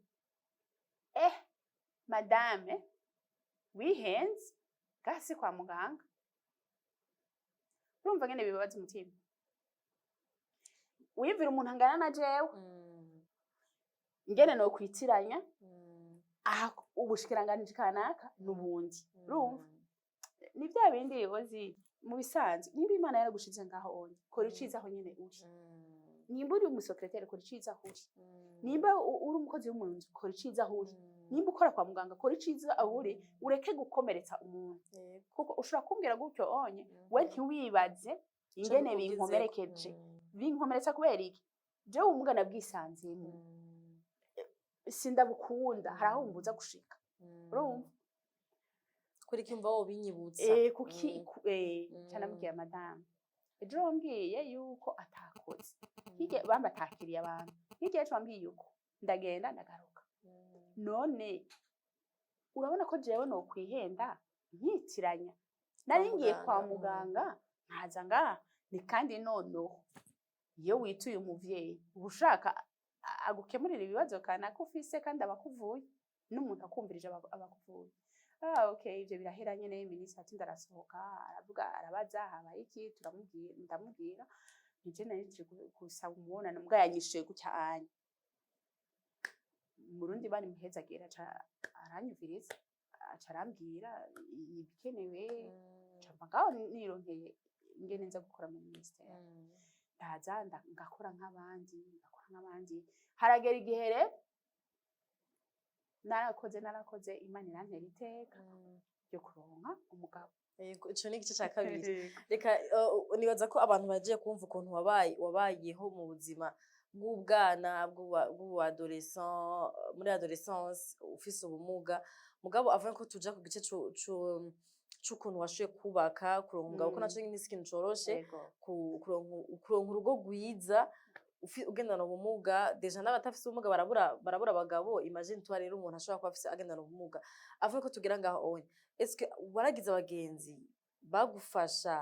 "Madame, wihenze gasi kwa muganga." Urumva ngene bibabaza umutima. Wiyumvira umuntu angana na jewe, ingene nokwitiranya aha ubushikiranganji kanaka n'ubundi. Urumva, ni bya bindi uzi mu bisanzwe: nimba Imana yaragushize ngaho onye, kora iciza aho nyene uri. Nimba uri umusekreteri, kora iciza aho uri. Nimba uri umukozi wo mu nzu, kora iciza aho uri. Nimba ukora kwa muganga, kora iciza aho uri, ureke gukomeretsa umuntu, kuko ushobora kumbwira gutyo onye, we ntiwibaze ingene binkomerekeje. Binkomeretsa kubera iki? Jewe ubumuga nabwisanzemo, sindabukunda, hari aho mbuza gushika, urumva? Kuri kimva wo binyibutsa. Kuki canamubwira: "Madame, ejo wambwiye yuko atakoze, hirya bamba atakiriye abantu, hirya ejo wambwiye yuko ndagenda ndagaruka. None urabona ko jewe nokwihenda nkitiranya nari ngiye kwa muganga, muganga nkaza ngaha?" Ni kandi noneho iyo wituye umuvyeyi, uba ushaka agukemurira ibibazo kanaka ufise, kandi aba akuvuye n'umuntu akumvirije, aba akuvuye. Ah, okay, ivyo birahera nyene. Minisitiri ati ndarasohoka, aravuga, arabaza: "Habaye iki?" Turamubwira, ndamubwira nije nari nje gusaba umubonano, mbwa yanyishuye gutya anya Murundi bari muhezagira, aca aranyumviriza, aca arambwira ibikenewe, nca mva ngaho nironkeye ingene nza gukora muri ministère. Ndaza ngakora nk'abandi, ngakora nk'abandi. Haragera igihe rero narakoze, narakoze, Imana irantera iteka ryo kuronka umugabo. Yego, ico ni igice ca kabiri. Reka nibaza ko abantu bagiye kumva ukuntu wabaye, wabayeho mu buzima bw'ubwana, bw'ubu adolescent, muri adolescence ufise ubumuga. Mugabo avuga ko tuja ku gice c'ukuntu washoboye kubaka, kuronka umugabo, ko naco nyene si ikintu coroshe. Kuronka urugo rwiza ugendana ubumuga. Déjà n'abatafise ubumuga barabura abagabo. Imagine toi rero umuntu ashobora kuba afise, agendana ubumuga. Avuga ko tugira ngaho onye, est-ce que waragize abagenzi bagufasha,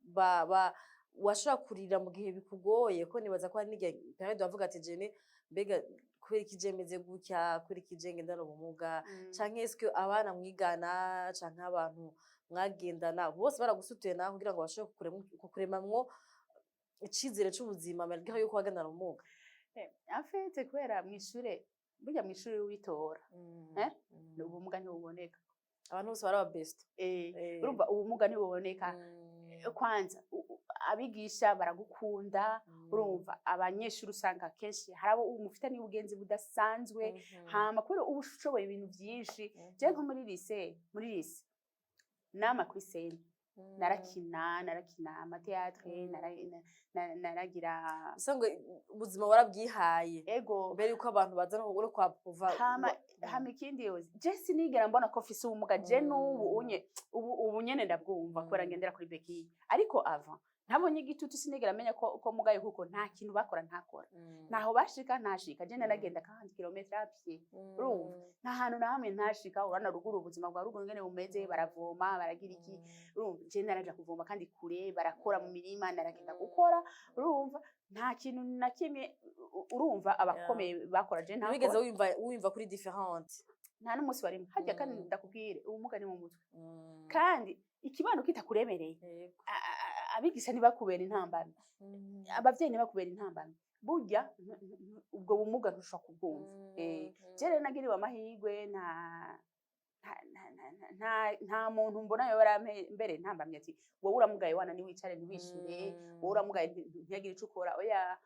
ba washobora kurira mu gihe bikugoye? Ko nibaza ko hari n'igihe période wavuga ati: "Jene mbega kubera iki je meze gutya? Kubera iki je ngendana ubumuga?" Canke est-ce que abana mwigana canke abantu mwagendana bose baragusutuye nawe kugira ngo bashobore kukuremamwo icizere c'ubuzima malgré yuko wagendana ubumuga? En fait, kubera mw'ishure, burya mw'ishure witora, eh? Ubumuga ntibuboneka. Abantu bose baraba best. Urumva, ubumuga ntibuboneka. Kwanza abigisha baragukunda. Urumva, abanyeshuri usanga kenshi hari abo mufitaniye ubugenzi budasanzwe. Hama kubera uba ushoboye ibintu byinshi, je nko muri lycée nama kuri scène, narakina ama théâtre, naragira. Usanga ubuzima warabwihaye Ego. mbere yuko abantu baza no kwa kuva. Hama ikindi yozi, je sinigera mbona ko mfise ubumuga. Je n'ubu unye, ubu nyene ndabwumva kubera ngendera kuri béquille, ariko avant ntabonye igitutu, sinigera menya ko mugaye, kuko nta kintu bakora ntakora, ntaho bashika ntashika. Je naragenda kandi kilomètre à pied, urumva, nta hantu na hamwe ntashika. Urana ruguru, ubuzima bwa ruguru ngene bumeze, baravoma, baragira iki. Urumva, je naraja kuvoma kandi kure, barakora mu mirima, naragenda gukora. Urumva, nta kintu na kimwe urumva abakomeye bakora je Ntiwigeze ntakora. wumva kuri différente? Nta n'umunsi warimwe harya. Kandi ndakubwire, ubumuga ni mu mutwe, kandi ikibano kitakuremereye, abigisha ntibakubera intambamyi, abavyeyi ntibakubera intambamyi, burya ubwo bumuga ntushobora kubwumva. Je rero nagiriwe amahirwe, nta muntu mbona yoba mbere intambamyi ati: "Wowe uramugaye wana, niwicare, ntiwishure. Wowe uramugaye, ntihagire ico ukora." Oya,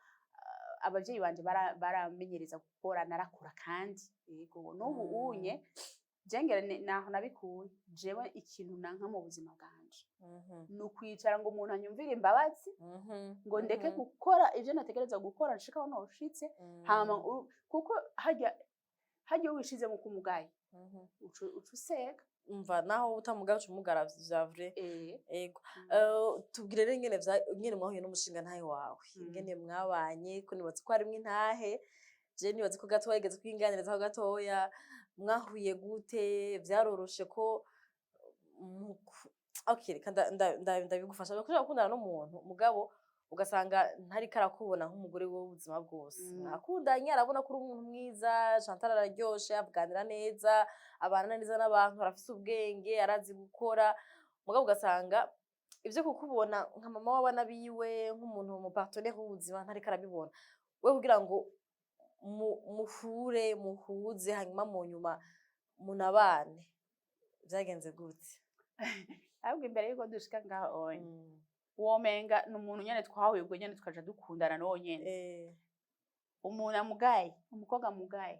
abavyeyi banje baramenyereza gukora, narakora. Kandi yego, n'ubu unye jengera naho nabikuye. Jewe ikintu nanka mu buzima bwanje ni ukwicara ngo umuntu anyumvire imbabazi, ngo ndeke gukora ivyo nategereza gukora, nshikaho noshitse. Hama kuko harya iyo wishize mu kumugaye, uca usega. Umva, naho utamugaye uca umugara vya vrai. Ego. Tubwire rero ingene mwahuye n'umushinga ntahe wawe, ingene mwabanye, ko nibaza ko harimwo intahe. Je nibaza ko gato wigeze kwinganirizaho gatoya. Mwahuye gute? Vyaroroshe ko okay, reka ndabigufasha. Kuko gukundana n'umuntu, mugabo ugasanga ntariko arakubona nk'umugore wiwe w'ubuzima bwose. Mwakundanye, arabona ko uri umuntu mwiza, Chantal araryoshe, avuganira neza, abana neza n'abantu, arafise ubwenge, arazi gukora, mugabo ugasanga Ivyo kukubona nka mama w'abana biwe, nk'umuntu mu partenaire w'ubuzima, ntariko arabibona. We kugira ngo muhure, muhuze, hanyuma mu nyuma munabane, vyagenze gute? Ahubwo imbere yuko dushika ngaho onye, womenga ni umuntu nyene twahuye ubwo nyene tukaja dukundana n'uwo nyene. Umuntu amugaye, umukobwa amugaye,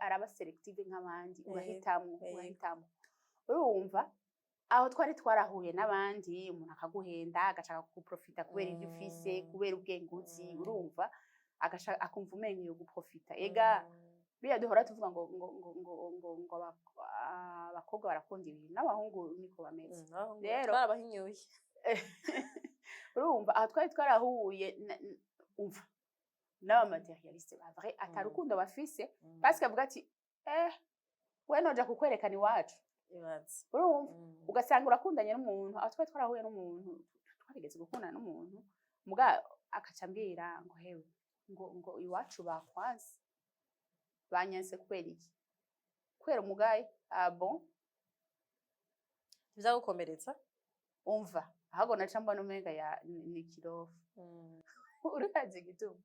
araba sélective nk'abandi. Urahitamwo, urahitamwo. Urumva aho twari twarahuye n'abandi, umuntu akaguhenda, agashaka kuguprofita kubera ibyo ufise, kubera ubwenge uzi. Urumva agashaka, akumva umenga yo guprofita. Ega biriya duhora tuvuga ngo abakobwa barakunda ibintu, n'abahungu niko bameze. Rero Twarabahinyuye. Urumva aho twari twarahuye umva n'aba matérialiste ba vrai, atarukundo bafise, parce que avuga ati: "We noja kukwerekana iwacu." Ibaze. Urumva ugasanga urakundanye n'umuntu. Aho twari twarahuye n'umuntu, twarigeze gukundana n'umuntu, muga akaca ambwira ngo: "Hewe," ngo "iwacu bakwanze, banyanse." Kubera iki? Kubera umugaye. Ah bon? Vyagukomeretsa? Umva, ahubwo naca mbona umenga ya ni kirofu. Urazi igituma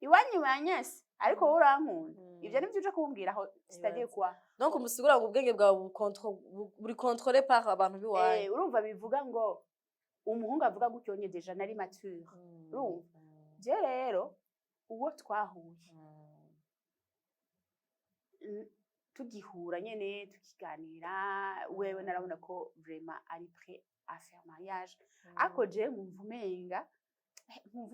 iwanyu banyanse, ariko wowe urankunda? Ivyo nivyo uje kumbwira aho, c'est-à-dire Ibaze. quoi? Donc musigura ngo ubwenge bwawe buri contrôlé par abantu b'iwanyu. Urumva bivuga ngo umuhungu avuga gutyo nye, déjà nari mature. Urumva? Je rero uwo twahuye, tugihura nyene, tukiganira, wewe narabona ko vraiment ari prêt à faire mariage, ariko je nkumva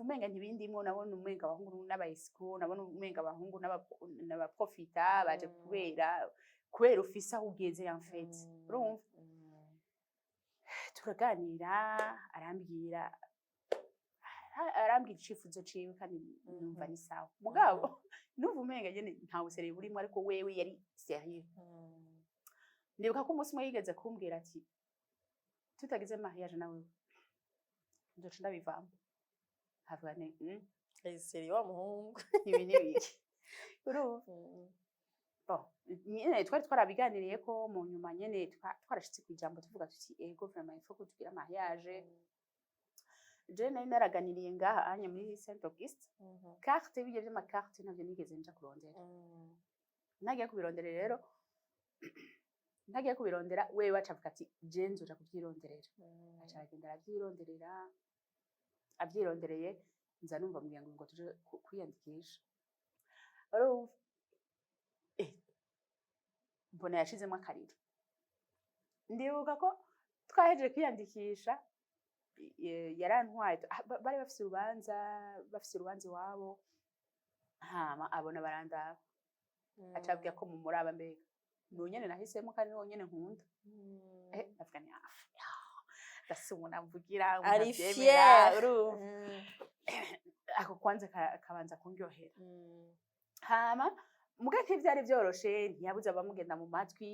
umenga ntibindimwo. Nabona umenga abahungu n'aba escrocs, nabona umenga abahungu n'abaprofita baje kubera ufise aho ugeze en fait. Urumva turaganira, arambwira icifuzo ciwe, kandi numva ni sawa, mugabo numva umenga nyene nta bu sérieux burimo, ariko wewe yari sérieux. Ndibuka ko umunsi umwe yigeze kumbwira ati: "Tutagize mariage nawe nzoca ndabivamo." Nkavuga nti: Sérieux wa muhungu. Ibi n'ibiki?" Urumva, bon, nyene twari twarabiganiriye ko mu nyuma nyene twarashitse kw'ijambo, tuvuga tuti: "Ego, vraiment il faut ko tugira mariage." Je nari naraganiriye ngaha anya muri Saint Auguste carte, bijya vy'ama carte navyo nigeze nja kurondera. Ntagiye kubirondera rero, ntagiye kubirondera, wewe aca avuga ati: "Je nzoja kuvyironderera." Aca aragenda aravyironderera. Avyirondereye, nza numva ambwira ngo tuje kwiyandikisha. Urumva, mbona yashizemo akariro. Ndibuka ko twahejeje kwiyandikisha, yarantwaye, bari bafise urubanza iwabo, hama abona barandaba, aca abwira ko mumuraba: "Mbega ni nyene nahisemo kandi ni nyene nkunda." Ndavuga nti: "Ah, ndase umuntu amvugira, umuntu Ari avyemera." fier. Urumva ako kwanza kabanza kundyohera. Hama muga ntivyari vyoroshe, ntiyabuze abamugenda mu matwi: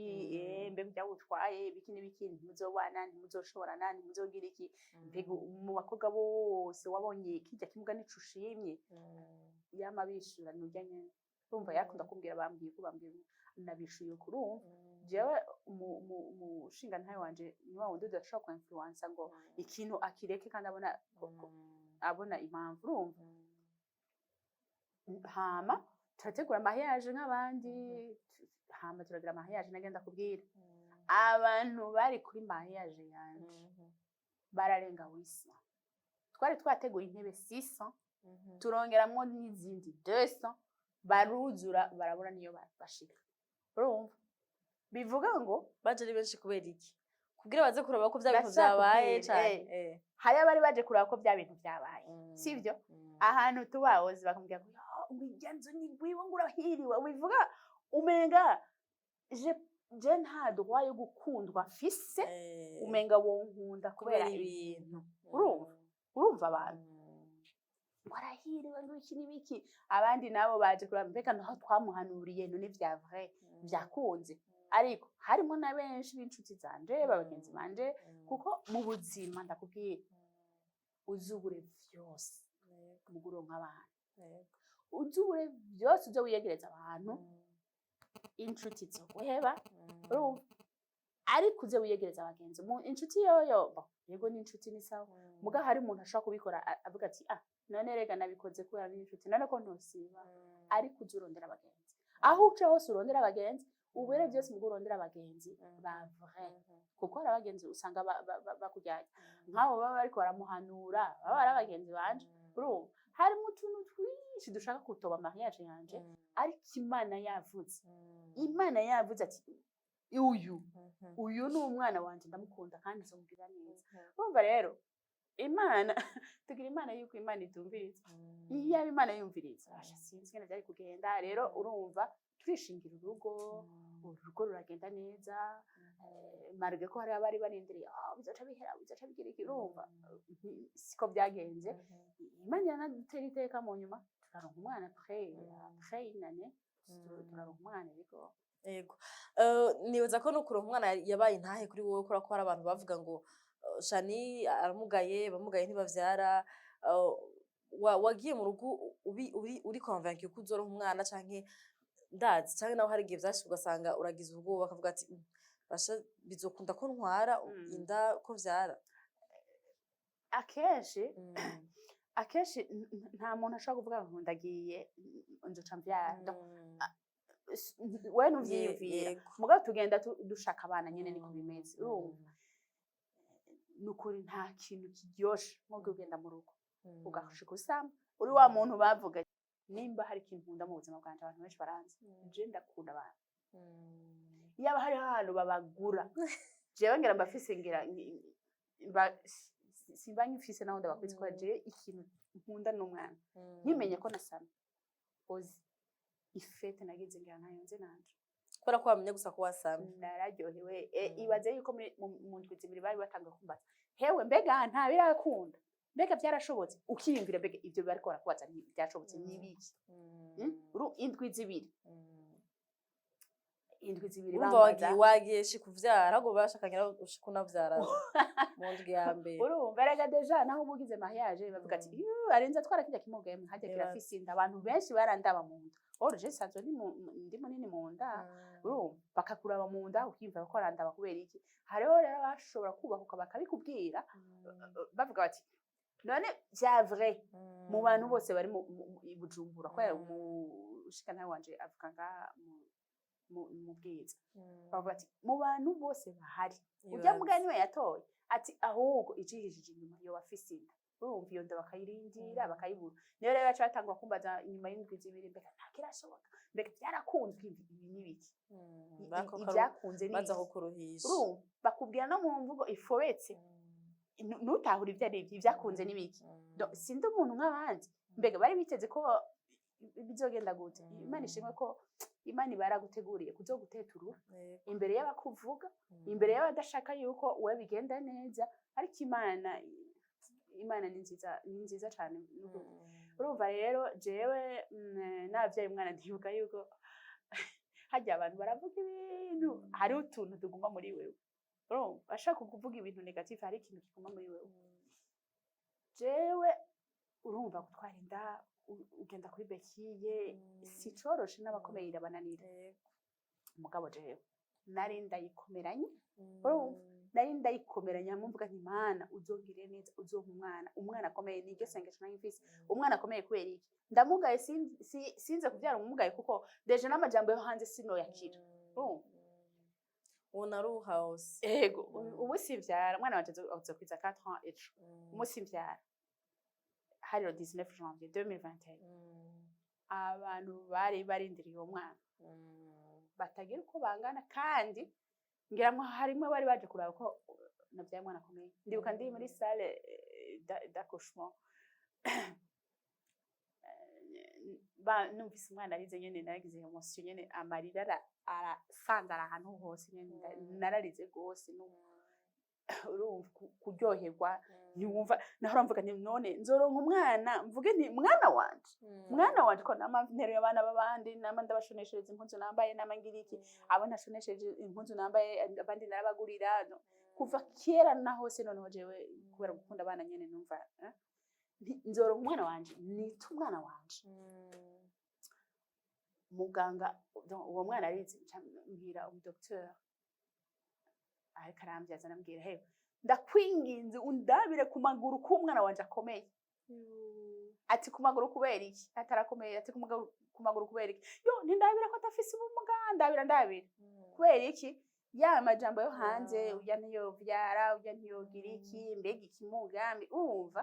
"Mbega ujya wutwaye ibiki n'ibiki, ntimuzobana, ntimuzoshoborana, ntimuzogira iki. Mbega mu bakobwa bose wabonye kirya kimuga nico ushimye?" Yama bishura nurya nyene. Urumva yakunda kumbwira: "Bambwiye ko bambwiye, nabishuye." Kurumva jewe umushingantahe wanje ni wa wundi udashobora ku influencer ngo ikintu akireke kandi abona abona impamvu. Urumva, hama turategura mariage nk'abandi, hama turagira mariage. Nagenda kubwira abantu bari kuri mariage yanje bararenga 800. Twari twateguye intebe 600, turongeramwo n'izindi 200, baruzura, barabura niyo bashika. Urumva bivuga ngo Baje ari benshi kubera iki? Kugira baze kuraba ko vya bintu Ndashaka vyabaye kubwira, cane. Hari abari baje kuraba ko bya bintu vyabaye, sivyo? Ahantu tubahoze bakamubwira ngo: "Yo, ngo irya nzu ni gwiwe, ngo urahiriwe." Bivuga umenga je nta droit yo gukundwa mfise, umenga wonkunda kubera kubera ibintu. ibintu. Urumva abantu ngo arahiriwe, ngo iki n'ibiki. Abandi nabo baje kuraba mbega naho twamuhanuriye, none vya vrai vyakunze. Ariko harimo na benshi b'inshuti zanje, babagenzi banje, kuko mu buzima ndakubwira, uzubure vyose mu guronka abantu, uzubure vyose uze wiyegereza abantu, inshuti zoguheba. Urumva Ariko uze wiyegereza abagenzi. Inshuti yoyo, bon, yego, ni inshuti, ni sawa. Muga hari umuntu ashobora kubikora avuga ati: "Ah, none rega nabikoze kubera ni inshuti, none ko ntosiba." Ariko uze urondera abagenzi, aho uca hose urondera abagenzi, ubere byose mugo urondera abagenzi ba vrai, kuko hari abagenzi usanga bakujyanye nk'abo baba bariko baramuhanura, baba ari abagenzi banje. Urumva harimo utuntu twinshi dushaka kutoba mariage yanje, ariko Imana yavuze, Imana yavuze ati: Uyu ni umwana wanje, ndamukunda kandi nzomubwira neza." Urumva rero, Imana, tugira Imana yuko Imana itumviriza. Iyo Imana yumviriza, asha, sinzi ingene vyari kugenda. Rero urumva turishingira urugo, urugo ruragenda neza, malgré ko hari abari barindiriye: "Ah, bizoca bihera, bizoca bigira iki." Urumva siko byagenze. Imana iranadutera iteka, mu nyuma turaronka umwana après une année, turaronka umwana, ariko Yego. Nibaza ko no kuronka umwana yabaye intahe kuri wowe, kubera ko hari abantu bavuga ngo Shani aramugaye, bamugaye ntibavyara. Wagiye mu rugo uri convaincu ko uzoronka umwana, canke ndazi, canke nawe hari igihe vyashika ugasanga uragize ubwoba, bakavuga ati: Basha, bizokunda ko ntwara inda, ko vyara?" Akenshi nta muntu ashobora kuvuga ngo ndagiye, nzoca mvyara. Donc, we ntuvyiyumvira. Mugabo tugenda dushaka abana nyene, niko bimeze. Urumva, nukuri nta kintu kiryoshe nko kugenda mu rugo ugashika usama uri wa muntu bavuga. Nimba hari ikintu nkunda mu buzima bwanje, abantu benshi baranzi, je ndakunda abantu. Yaba hariho ahantu babagura, jewe ngira mbafise, ngira simba nkifise naho ndabakwizi, ko jewe ikintu nkunda n'umwana. Nkimenye ko nasama, ozi ifete nagize, ngira ntayo nzi nanje. Kubera ko wamenye gusa ko wasamye. Nararyohewe. Ibaze yuko mu ndwi 2 bari batanga kumbaza: "Hewe, mbega nta birakunda? Mbega byarashobotse?" Ukiyumvira: mbega ibyo bariko barakubaza byashobotse n'ibiki? Indwi 2, indwi 2 Urumva bambaza. Wagiye shi kuvyara, ahubwo bashakanye ushika unavyara mu ndwi ya mbere. Urumva erega déjà naho uba ugize mariage, bavuga ati: "Yuh, arenze atwara kirya kimugeme hajya." Ibaze. Kirafise inda. Abantu benshi barandaba mu nda. Or je sanzwe ndi munini mu nda. Urumva bakakuraba mu nda, ukiyumva ko arandaba kubera iki. Hariho rero abashobora kubahuka bakabikubwira, bavuga bati: "None vya vrai, mu bantu bose bari i Bujumbura," kubera umushikantare wanje avuga ngaha mu Bwiza, bavuga ati: "Mu bantu bose bahari, ujya Ibaze. Muga niwe yatoye." Ati: "Ahubwo icihishije inyuma yoba afise inda." Urumva iyo nda bakayirindira, bakayibura. Niyo rero baca batangura kumbaza inyuma y'indwi 2: "Mbega nta kirashoboka? Mbega byarakunzwe? Ibi n'ibiki?" Ibyakunze ni Baza iki? kukuruhisha. Urumva bakubwira no mu mvugo ifobetse, ntutahure ibyo ari byo. Ibyakunze n'ibiki? Sindi umuntu nk'abandi. Mbega bari biteze ko bizogenda gute? Imana ishimwe ko Imana iba yaraguteguriye kuzoguteturura imbere y'abakuvuga, imbere y'abadashaka yuko we bigenda neza. Ariko Imana ni nziza, ni nziza cyane. Urumva rero jewe nabyaye umwana, ndibuka yuko hajya abantu baravuga ibintu, hariho utuntu tuguma muri wewe. Urumva bashaka kuvuga ibintu négatif, hari ikintu kiguma muri wewe. Jewe urumva gutwara inda, ugenda kuri béquilles, si coroshe, n'abakomeye irabananira. Mugabo jewe nari ndayikomeranye. Urumva nari ndayikomeranye, hamwe mvuga nti: "Mana, uzongire neza, uzompa umwana, umwana akomeye." Niryo sengesho nari mfise, umwana akomeye. Kubera iki? Ndamugaye, sinze kubyara umumugaye, kuko déjà n'amajambo yo hanze sinoyakira. Urumva? Ubu naruha hose. Ego. Ubu simvyara. Umwana wanje azokwiza 4 ans ejo. Umunsi mvyara hari le 19 janvier 2021. Abantu bari barindiriye uwo mwana batagira uko bangana, kandi ngira ngo harimwo bari baje kuraba ko navyaye umwana akomeye. Ndibuka ndi muri salle d'accouchement, numvise umwana arize nyene, naragize émotion nyene, amarira arasandara ahantu hose nyene. Nararize gose. Urumva kuryoherwa, ntiwumva. Nahora mvuga nti: "None nzoronka umwana mvuge nti mwana wanje, mwana wanje?" Ko nama nteruye abana b'abandi, nama ndabashoneshereza impuzu nambaye, nama ngira iki, abo ntashonesheje impuzu nambaye, abandi narabagurira. No, kuva kera na hose. Noneho jewe kubera gukunda abana nyene, numva nzoronka umwana wanje nita umwana wanje. Muganga, donc, uwo mwana arize, nca mbwira umudocteur. Ariko arambyaza, arambwira: "Hewe, ndakwinginze undabire ku maguru k'umwana wanje akomeye." Ati: "Ku maguru kubera iki?" Atarakomeye. Ati: "Ku maguru kubera iki?" Yo, ntindabira ko adafise ubumuga, ndabira, ndabira kubera iki? Ya majambo yo hanze: "Urya ntiyovyara, urya ntiyogira iki, mbega ikimuga." Urumva,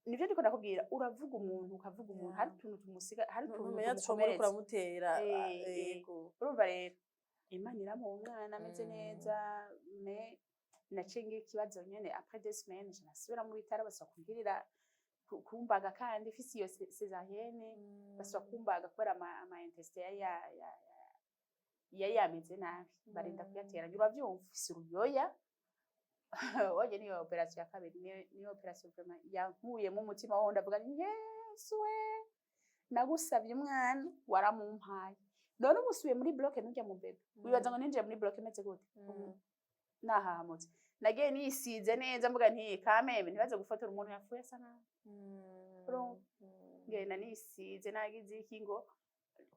nivyo ndiko ndakubwira. Uravuga umuntu, ukavuga umuntu, hari utuntu tumusiga, hari utuntu Ntumenya trauma uriko tumukomeretsa. uramutera. Urumva rero, Imana iramuha umwana ameze neza, mais naciye ngira ikibazo nyene. Après 2 semaines, je nasubira mu bitaro, basaba kungirira kumbaga, kandi ifise iyo césarienne. Basaba kumbaga kubera ama intestin yari yari yameze nabi, barinda kuyateranya. Uravyumva, ufise uruyoya waje. Niyo opération ya kabiri, niyo opération vraiment yankuyemo umutima wo ndavuga nti: "Yesu we, nagusabye umwana, waramumpaye, none ubu usubiye muri bloc nujya mu bébé." Wibaza ngo ninjiye muri bloc imeze gute? Nahahamutse, nagiye nisize neza, mvuga nti: "Kameme, ntibaze gufotora umuntu yapfuye asa nabi." Urumva? Ngenda nisize, nagize iki, ngo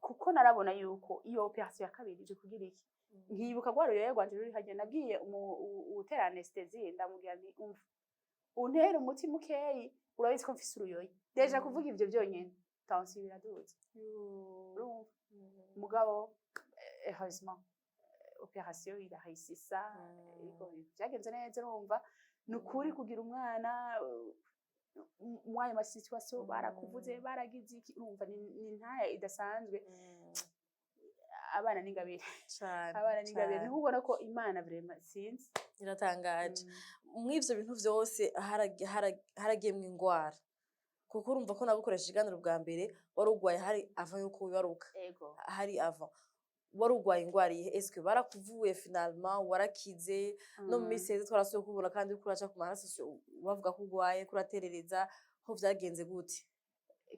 kuko narabona yuko iyo opération ya kabiri ije kugira iki. Nkibuka rwa ruyoya rwanje ruri harya. Nabwiye uwutera anesthésie, ndamubwira nti: "Umva, untera umuti mukeyi, urabizi ko mfise uruyoya déjà." Kuvuga ivyo byonyene, tension biraduze. Urumva, mugabo heureusement, opération iraréussissa. Ariko byagenze neza. Urumva, ni ukuri kugira umwana mw'ayo ma situation, barakuvuze, baragize iki, urumva ni ntaya idasanzwe. Abana n'ingabire. Cane. Abana n'ingabire. Cane. Niho ubona ko Imana vraiment, sinzi. Iratangaje. Mw'ivyo bintu vyose haragiyemwo ingwara, kuko urumva ko nagukoresha ikiganiro bwa mbere wari urwaye, hari avant yuko wibaruka. Ego. Hari avant wari urwaye ingwara iyihe? Est-ce barakuvuye finalement, warakize? No mu minsi iheze twarasubiye kubona kandi uriko uraca ku maraso, bavuga ko urwaye, ko uraterereza ho. Vyagenze gute?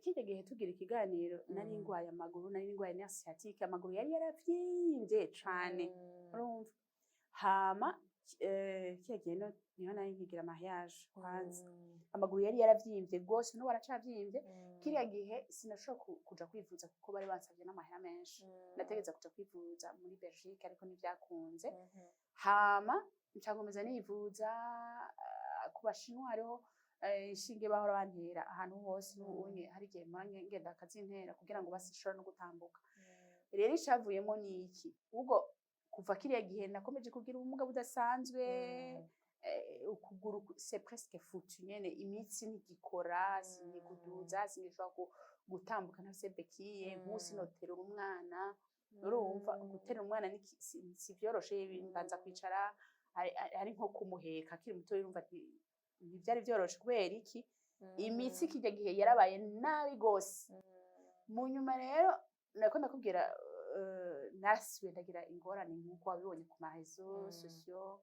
Kirya gihe tugira ikiganiro, nari ngwaye amaguru, nari ngwaye nerf sciatique, amaguru yari yaravyimbye cane. Urumva, hama kirya gihe niho nari nkigira mariage kwanza. Amaguru yari yaravyimbye gose, n'ubu aracavyimbye. Kiriya gihe sinashobora kuja kwivuza kuko bari bansavye n'amahera menshi. Nategeza kuja kwivuza muri Belgique, ariko ntivyakunze. Hama nca nkomeza nivuza ku Bashinwa. Hariho inshinge bahora bantera ahantu hose. N'ubunye hari igihe mpora ngenda bakazintera kugira ngo basishobore no gutambuka. Rero icavuyemo ni iki? Ubwo kuva kiriya gihe nakomeje kugira ubumuga budasanzwe. Ukuguru c'est presque foutu nyene, imitsi ntigikora, sinikuduza, singishobora gutambuka, ntafise béquille. Nkusi noterura umwana, urumva, guterura umwana si vyoroshe, mbanza kwicara, ari nko kumuheka akiri muto. Urumva, ntivyari vyoroshe. Kubera iki? Imitsi kirya gihe yarabaye nabi gose. Mu nyuma rero nako ndakubwira, narasubiye ndagira ingorane nk'uko wabibonye ku ma réseaux sociaux.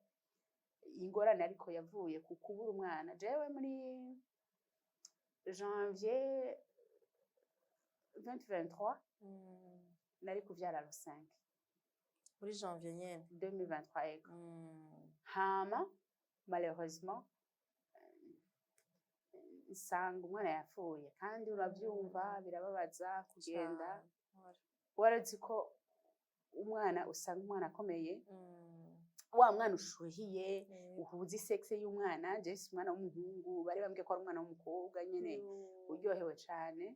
Ingorane ariko yavuye ku kubura umwana. Jewe muri janvier 2023 nari kuvyara le 5. Muri janvier nyene? 2023, ego. Hama malheureusement, nsanga umwana yapfuye. Kandi uravyumva, birababaza kugenda Cane. warazi ko umwana, usanga umwana akomeye, wa mwana ushuhiye, uhuza i sexe y'umwana. Jewe si umwana w'umuhungu, bari bambwiye ko ari umwana w'umukobwa nyene, uryohewe cane.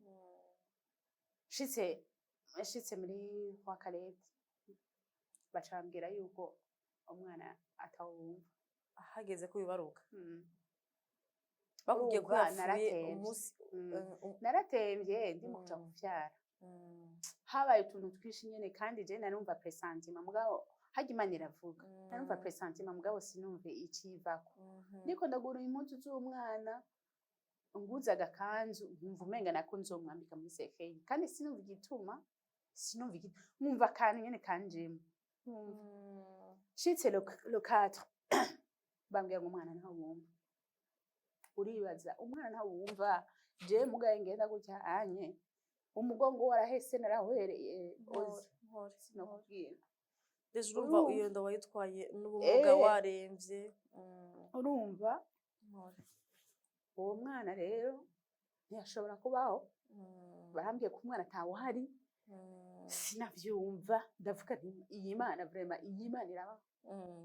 Nshitse muri kwa Karete, baca bambwira yuko umwana atawumva. Hageze ko wibaruka? Mm. Bakubwiye ko Urumva, yapfuye naratemvye. umunsi? Naratemvye ndi mu kuja kuvyara. Habaye utuntu twinshi nyene, kandi je narumva pressentiment, mugabo harya Imana iravuga. Narumva pressentiment, mugabo sinumve icivako. Ndiko ndagura impuzu z'umwana, nguze agakanzu, nkumva umenga nako nzomwambika muri cercueil, kandi sinumva igituma, sinumva igituma, nkumva akantu nyene kanjemo. Nkumva nshitse le 4, bambwira ngo umwana ntawe wumva. Uribaza, umwana ntawe wumva, jewe mugaye ngenda gutya anye, umugongo warahese, narahwereye ozi. Mpore. Sinokubwira. Déjà urumva, Urumva. iyo nda wayitwaye n'ubumuga, waremvye. Urumva, Mpore. uwo mwana rero ntiyashobora kubaho. Barambwiye ko umwana atawuhari. Sinavyumva, ndavuga nti: "Iyi Mana, vraiment, iyi Mana irabaho."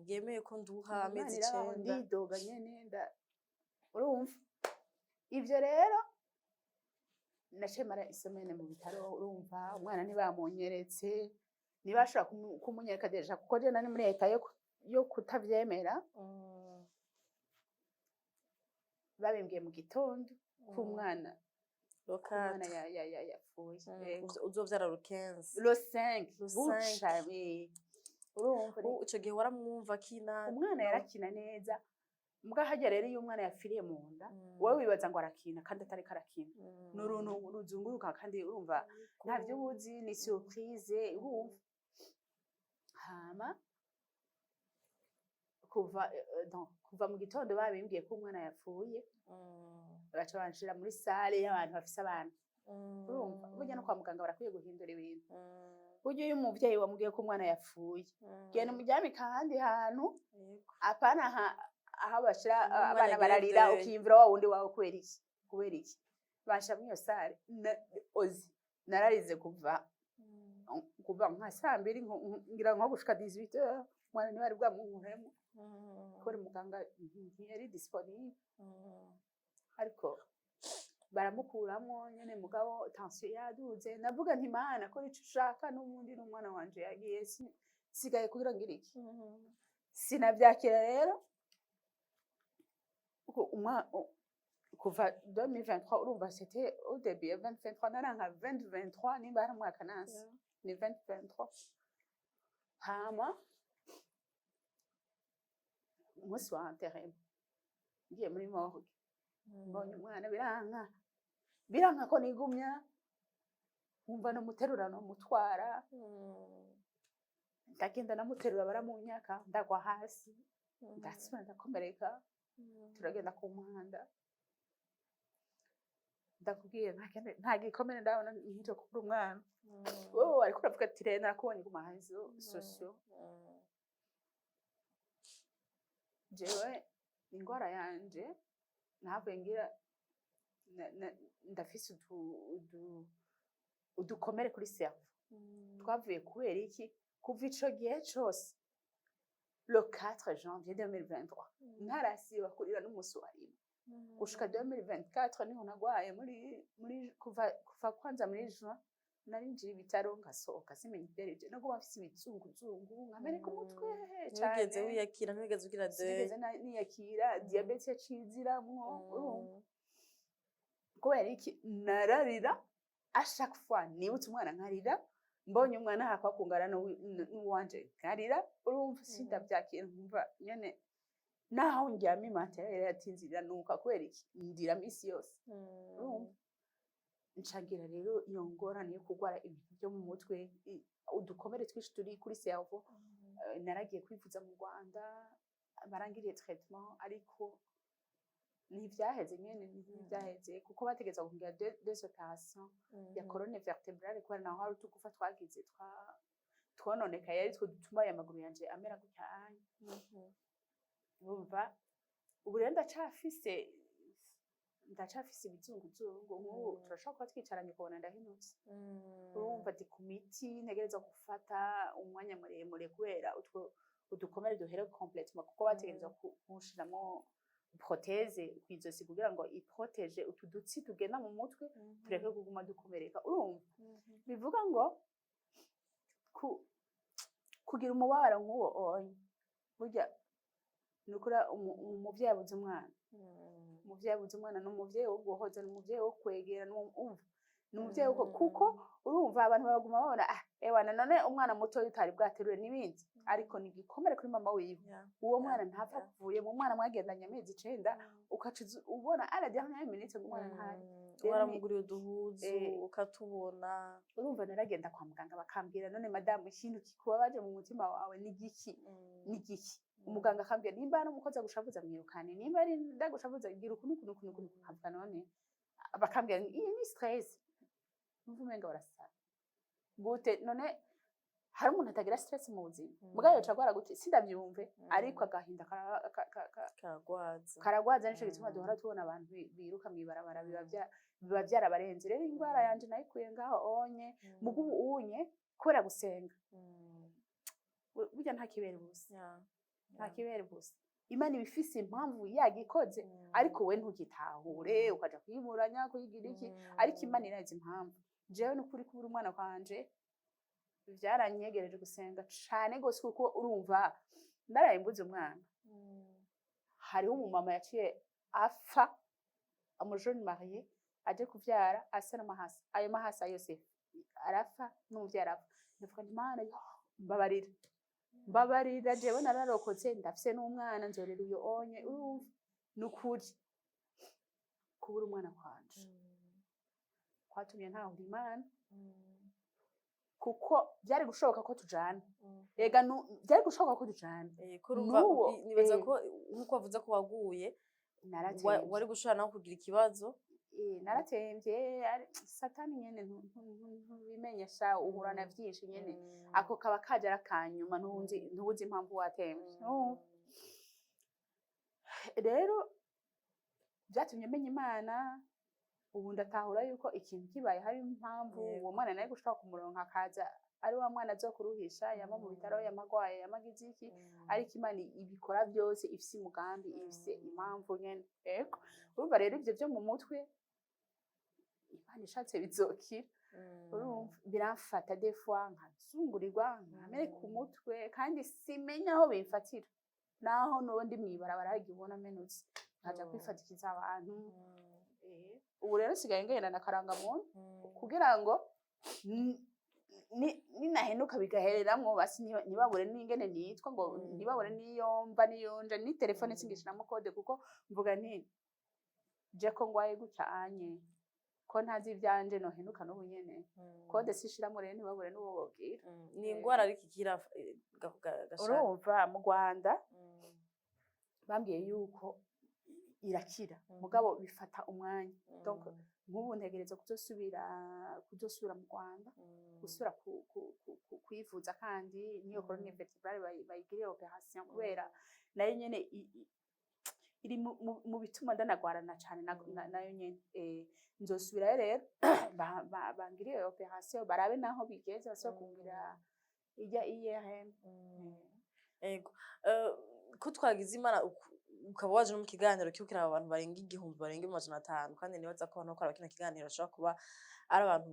Yemeye ko nduha Iyi amezi Mana irabaho. 9. Ndidoga nyene, urumva ivyo rero naciye mara i semaine mu bitaro. Urumva, umwana ntibamunyeretse, ntibashobora kumunyereka déjà, kuko je nari muri état yo kutavyemera. Babimbwiye mu gitondo ko umwana Le ko umwana 4. Yapfuye. Yego. Uzovyara le 15. Le 5. Le Buca 5. Urumva Ico gihe waramwumva akina? Umwana yarakina neza. Mbwa harya rero, iyo umwana yapfiriye mu nda, wowe wibaza ngo arakina kandi atariko arakina. Ni uruntu ruzunguruka, kandi urumva ntavyo uba uzi, ni surprise. Urumva, hama kuva donc, kuva mu gitondo babimbwiye ko umwana yapfuye, baca banshira muri salle y'abantu bafise abana. Urumva, burya no kwa muganga barakwiye guhindura ibintu. Burya iyo umuvyeyi wamubwiye ko umwana yapfuye, genda umuryamike ahandi hantu, apana aho bashira Umwana abana agira bararira, deuil. Ukiyumvira wa wundi wawe. Kubera iki? Kubera iki banshira muri iyo salle? Ozi nararize kuva nka saa 2, ngira nko gushika 18 heures, umwana ntibari bwamunkuremo, kubera umuganga ntiyari disponible. Ariko baramukuramo nyene, mugabo tension yaduze. Navuga nti: "Mana, kora ico ushaka, n'ubundi n'umwana wanje yagiye, sigaye kugira ngire iki?" Sinavyakira rero. Kuva 2023, urumva, c'était au début ya 2023, naranka 2023, nimba hari umwaka nansi ni 2023. Hama umunsi wa enterrement, ngiye muri morgue, mbonye umwana biranka, biranka ko nigumya, nkumva nomuterura, nomutwara. Ndagenda namuterura, baramunyaka, ndagwa hasi, ndasubira ndakomereka. Turagenda ku muhanda, ndakubwiye, nta gikomere ndabona nk'icyo kubura umwana. Wowe ariko uravuga ati: "Rero nakubonye ku ma réseaux sociaux." Jewe ingwara yanje nahavuye ngira ndafise udukomere kuri cerveau twavuye kubera iki? Kuva ico gihe cose, le 4 janvier 2023, ntarasiba kurira n'umunsi wa rimwe gushika 2024, niho nagwaye muri kuva kwanza muri juin narinjiye ibitaro, ngasohoka simenya ivyarivyo, naguma mfise ibizunguzungu, nkameneka umutwe Ntiwigeze cane. wiyakira, ntiwigeze ugira deuil. Sinigeze niyakira. Diabète yaciziramwo. Urumva, kubera iki? Nararira à chaque fois nibutse umwana, nkarira. Mbonye umwana hakwa kungana n'uwanje, nkarira. Urumva, sindavyakira, nkumva nyene naho ndyama imatera yari yatinzirira nuka. Kubera iki? Ndira misi yose. Urumva, ncagira rero iyo ngorane yo kurwara ibintu byo mu mutwe, udukomere twinshi turi kuri cerveau. Naragiye kwivuza mu Rwanda, barangiriye traitement, ariko ntivyaheze nyene, ntivyaheze, kuko bategetswe kugira deux opérations ya colonne vertébrale, kubera naho hari utugufa twagize twononekaye, ari two dutuma aya maguru yanje amera gutya anya. Urumva, ubu rero ndacafise ibizunguzungu. Nk'ubu turashobora kuba twicaranye ukabona ndahinutse. Urumva, ndi ku miti, ntegerezwa gufata umwanya muremure kubera utwo udukomere duhere complètement, kuko bategerezwa kunshiramwo prothèse kw'izosi kugira ngo i protège utu dutsi tugenda mu mutwe, tureke kuguma dukomereka. Urumva, bivuga ngo kugira umubabaro nk'uwo onye, burya ni ukuri, umuvyeyi abuze umwana, umuvyeyi abuze umwana ni umuvyeyi wo guhoza, ni umuvyeyi wo kwegera, ni umva, ni umuvyeyi wo kuko urumva abantu baguma babona: "Ah, ewana, none umwana muto utari bwaterure," n'ibindi, ariko ni igikomere kuri mama wiwe. Uwo mwana ntapfa avuye mu mwana mwagendanye amezi 9, ukaca ubona à la dernière minute ngo umwana ntahari. Rero Waramuguriye uduhuzu, ukatubona. Urumva, naragenda kwa muganga, bakambwira: "None madamu, ikintu kikubabaje mu mutima wawe ni giki? Ni giki?" Umuganga akambwira: "Nimba ari umukozi agushavuza, mwirukane. Nimba ari ndagushavuza, gira uku n'uku n'uku n'uku." Nkavuga: "None?" Bakambwira ngo iyi ni stress. Numva umenga barasara gute. None Hari umuntu atagira stress mu buzima, mugabo yoca agwara gute sindavyumve, ariko agahinda Karagwaza. Karagwaza. Nico gituma duhora tubona abantu biruka mw'ibarabara, biba vyarabarenze. Rero ingwara yanje nayikuye ngaho onye muga ubu unye kubera gusenga. Burya nta kibera ubusa, nta kibera ubusa. Imana iba ifise impamvu yagikoze, ariko we ntugitahure, ukaja kuyiburanya, kuyigira iki, ariko Imana irazi impamvu. Jewe nukuri, kubura umwana kwanje vyaranyegereje gusenga cane gose, kuko urumva naraye mbuze umwana. Hariho umumama yaciye apfa, umujene marié aje kuvyara, asa n'amahasa, ayo mahasa yose arapfa, n'umuvyeyi arapfa. Ndavuga nti: "Mana yo, mbabarira, mbabarira, jewe nararokotse, ndafise n'umwana, nzorera uyo onye." Urumva nukuri kubura umwana kwanje kwatumye ntahura Imana, kuko byari gushoboka ko tujana. Ega byari gushoboka ko tujana. Ko urumva N'uwo, nibaza ko nkuko wavuze ko waguye Naratemvye. Wari gushobora nawe kugira ikibazo. Naratemvye. Satani nyene ntubimenyesha, uhura na vyinshi nyene. Ako kaba kaje ari akanyuma, ntubuzi impamvu watemvye. Urumva? Rero vyatumye menya Imana. Ubu ndatahura yuko ikintu kibaye hari impamvu. Uwo mwana nawe gushobora kumuronka akaza ari wa mwana azokuruhisha, yama mu bitaro, yamagwaye, yamagize iki, ariko Imana ibikora byose ifise umugambi, ifise impamvu nyene. Ego, urumva rero ivyo vyo mu mutwe, Imana ishatse bizokira. Urumva biramfata des fois nkazungurirwa, nkameneka umutwe, kandi simenya aho bimfatira. Naho nuwo ndi mw'ibarabara, hari igihe ubona amenutse nkaja kwifatikiza abantu. Ubu rero sigaye ngenda na karangamuntu kugira ngo ninahenuka bigahereramwo, basi ntibabure n'ingene nitwa ngo ntibabure n'iyo mva n'iyo nja, ni telefone singishiramo code, kuko mvuga nti: "Je ko ngwaye gutya anye, ko ntazi ivyanje, nohenuka n'ubu nyene, code sishiramo." Rero ntibabure n'uwo bobwira. Ni ingwara ariko ikira, gashaka. Urumva mu Rwanda bambwiye yuko irakira, mugabo bifata umwanya. Donc nk'ubu ntegereza kuzosubira mu Rwanda, gusubira kwivuza kandi niyo colonne vertébrale bayigirire opération, kubera nayo nyene iri mu bituma ndanagwarana cane nayo nyene. Nzosubirayo rero bangirire opération, barabe naho bigeze, basubire kungira ijya IRM. Ego. Ko twagize Imana ukaba waje no mu kiganiro kiriko kiraba abantu barenga 1000, barenga 500, kandi nibaza ko abantu bariko baraba kino kiganiro bashobora kuba ari abantu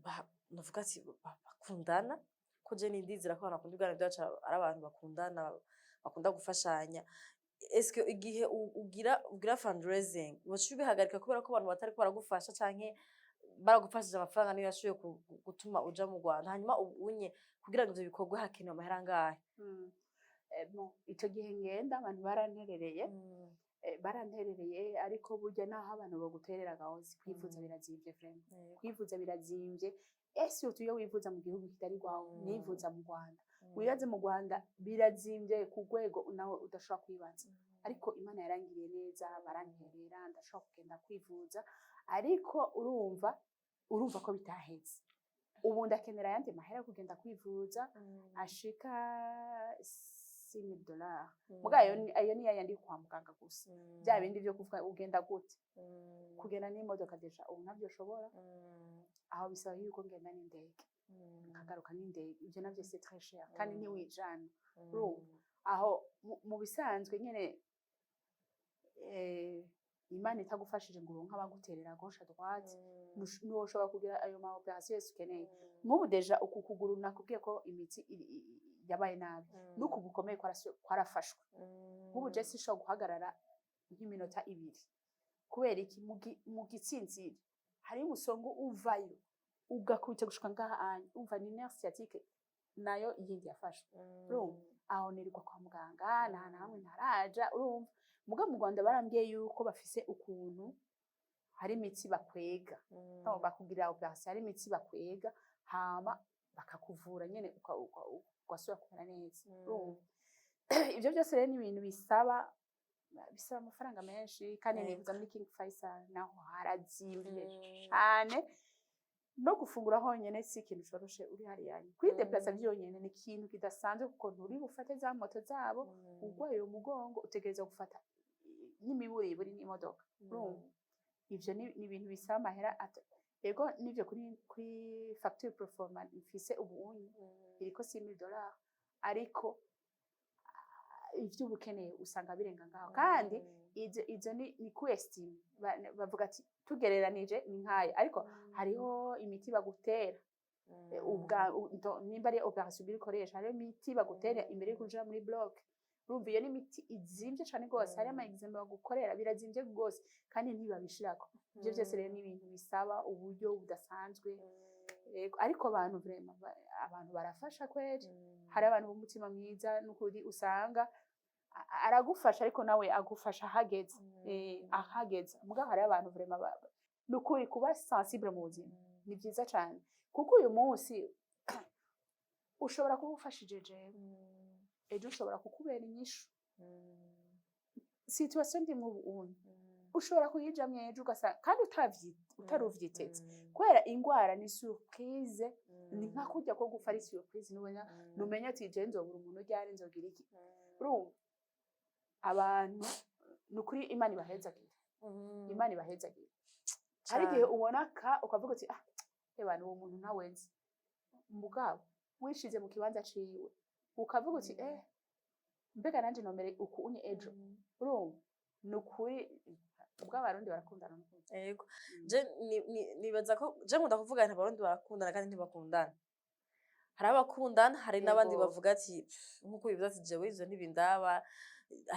baba novuga ati bakundana, ko je nindizera ko abantu bakunda ibiganiro vyacu ari abantu bakundana, bakunda gufashanya. Eske igihe ugira fundraising waciye ubihagarika kubera ko abantu batariko baragufasha, canke baragufashije amafaranga niyo yashoboye gutuma uja mu Rwanda? Hanyuma ubunye kugira ngo ivyo bikorwe hakenewe amahera angahe? Bon, ico gihe ngenda abantu baranterereye, baranterereye, ariko burya naho abantu boguterera gahozi, kwivuza birazimvye vraiment. Kwivuza birazimvye, ese iyo wivuza mu gihugu kitari rwawe. Nivuza mu Rwanda. Wibaze, mu Rwanda birazimvye ku rwego nawe udashobora kwibaza, ariko Imana yarangiriye neza, baranterera, ndashobora kugenda kwivuza. Ariko urumva ko bitaheze. Ubu ndakenera ayandi mahera yo kugenda kwivuza ashika $6,000. Muga ayo ni yayandi kwa muganga gusa. Bya bindi byo kuvuga ugenda gute, kugenda n'imodoka déjà ubu ntabyo ushobora. Aho bisaba yuko ngenda n'indege, nkagaruka n'indege. Ibyo navyo c'est très cher, kandi ntiwijana. Urumva aho mu bisanzwe nyene, Imana itagufashije ngo uronke abaguterera gauche à droite, ntiwoshobora kugira ayo ma opération yose ukeneye. Nk'ubu déjà uku kuguru nakubwiye ko imitsi yabaye nabi, n'uku gukomeye kwarafashwe. Nk'ubu je sinshobora guhagarara nk'iminota 2. Kubera iki? Mu gitsintsiri hariyo umusongo uvayo ugakubita gushika ngaha anya. Umva, ni nerf sciatique nayo yindi yafashwe. Urumva aho nirirwa kwa muganga, nta na hamwe ntaraja. Urumva muga mu Rwanda barambwiye yuko bafise ukuntu hari imitsi bakwega. No, bakugirira opération, hari imitsi bakwega, hama bakakuvura nyene ugasubira kumera neza. Urumva ivyo byose rero ni ibintu bisaba amafaranga menshi, kandi nivuza muri King Faisal, naho harazimvye cane. No gufungura honyene si ikintu coroshe. Uri hariya kwideplasa vyonyene ni ikintu kidasanzwe, kuko nturi bufate za moto zabo. Urwaye umugongo, utegerezwa gufata n'imiburiburi n'imodoka. Urumva ivyo ni ibintu bisaba amahera. Ego nivyo, kuri facture proforma mfise ubu iriko $6000, ariko ivyo uba ukeneye usanga birenga ngaho. Kandi izo ni ku estime. Bavuga ati tugereranije ni nkaya, ariko hariho imiti bagutera. Nimba ari opération ugira ikoresha, hariho imiti bagutera imbere yo kuja muri bloc. Urumva iyo ni imiti izimvye cane gose. Hariho ama examen bagukorera, birazimvye gose kandi ntibabishirako. Ivyo vyose rero ni ibintu bisaba uburyo budasanzwe. Yego, ariko abantu vraiment abantu barafasha kweri. Hari abantu b'umutima mwiza n'ukuri, usanga aragufasha, ariko nawe agufasha ahageze, ahageze. Mugabo hariho abantu vraiment nukuri kuba sensible mu buzima ni vyiza cane, kuko uyu munsi ushobora kuba ufashije jewe, ejo ushobora kukubera inyishu. Situation ndimwo ubu ushobora kuyijamwo ejo, ugasanga kandi utari uvyiteze, kubera ingwara ni surprise. Ni nka kurya ko gupfa ari surprise. Nubona numenya ati je nzobura umuntu ryari, nzogira iki. Urumva abantu ni ukuri, Imana ibahezagire, Imana ibahezagire. Hari igihe ubona ka ukavuga uti: "Ah, ebana uwo muntu ntawe nzi." Mugabo wishize mu kibanza ciwe, ukavuga uti: "Mbega nanje nomere uku unye ejo?" Urumva ni ukuri, ubwo Abarundi barakundana n'ukuri. Yego. Je nibaza ko je nkunda kuvuga nti Abarundi barakundana kandi ntibakundana. Hari abakundana, hari n'abandi bavuga ati "Pff," nkuko bivuze ati jewe ivyo ntibindaba,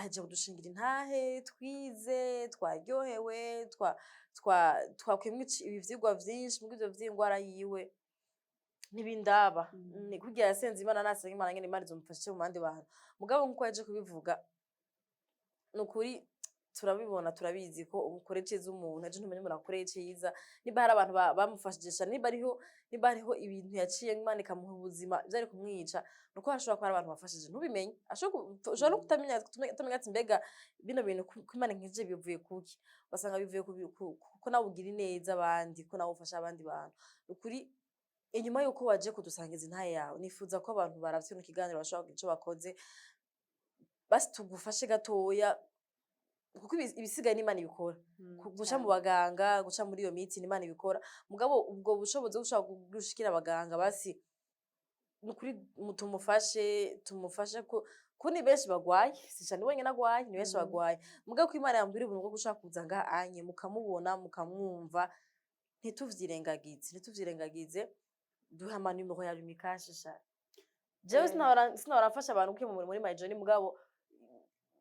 aje kudushingira intahe, twize, twaryohewe, twakuyemwo ibi vyigwa vyinshi muri ivyo vy'ingwara yiwe, ntibindaba. Ni kurya yasenze Imana, nasenga Imana nyene, Imana izomufasha mu bandi bantu. Mugabo nkuko yaje kubivuga, ni ukuri turabibona, turabizi ko ukora iciza umuntu, ejo ntumenya umuntu akoreye iciza. Niba hari abantu bamufashije cane, niba hariho ibintu yaciye Imana ikamuha ubuzima vyari kumwica, nuko hashobora kuba hari abantu bafashije ntubimenye. Ushobora no kutamenya, kutamenya ati mbega bino bintu ko Imana inkijije bivuye kuki? Ugasanga bivuye ko nawe ugira ineza abandi, ko nawe ufasha abandi bantu. Ni ukuri, inyuma yuko waje kudusangiza intahe yawe, nifuza ko abantu baravye kino kiganiro bashobora kugira ico bakoze, basi tugufashe gatoya, kuko ibisigaye n'Imana ibikora. Guca mu baganga, guca muri iyo miti, n'Imana ibikora. Mugabo ubwo bushobozi bwo gushobora gushikira abaganga, basi nukuri tumufashe ko ni benshi bagwaye, si cane wenyene agwaye, ni benshi bagwaye. Mugabo ko Imana yambwira ubuntu bwo gushaka kuza ngaha anye, mukamubona, mukamwumva, ntituvyirengagize. Duhe amanimero ya Lumicash sha. Jewe sinahora mfasha abantu kuko muri my journey, mugabo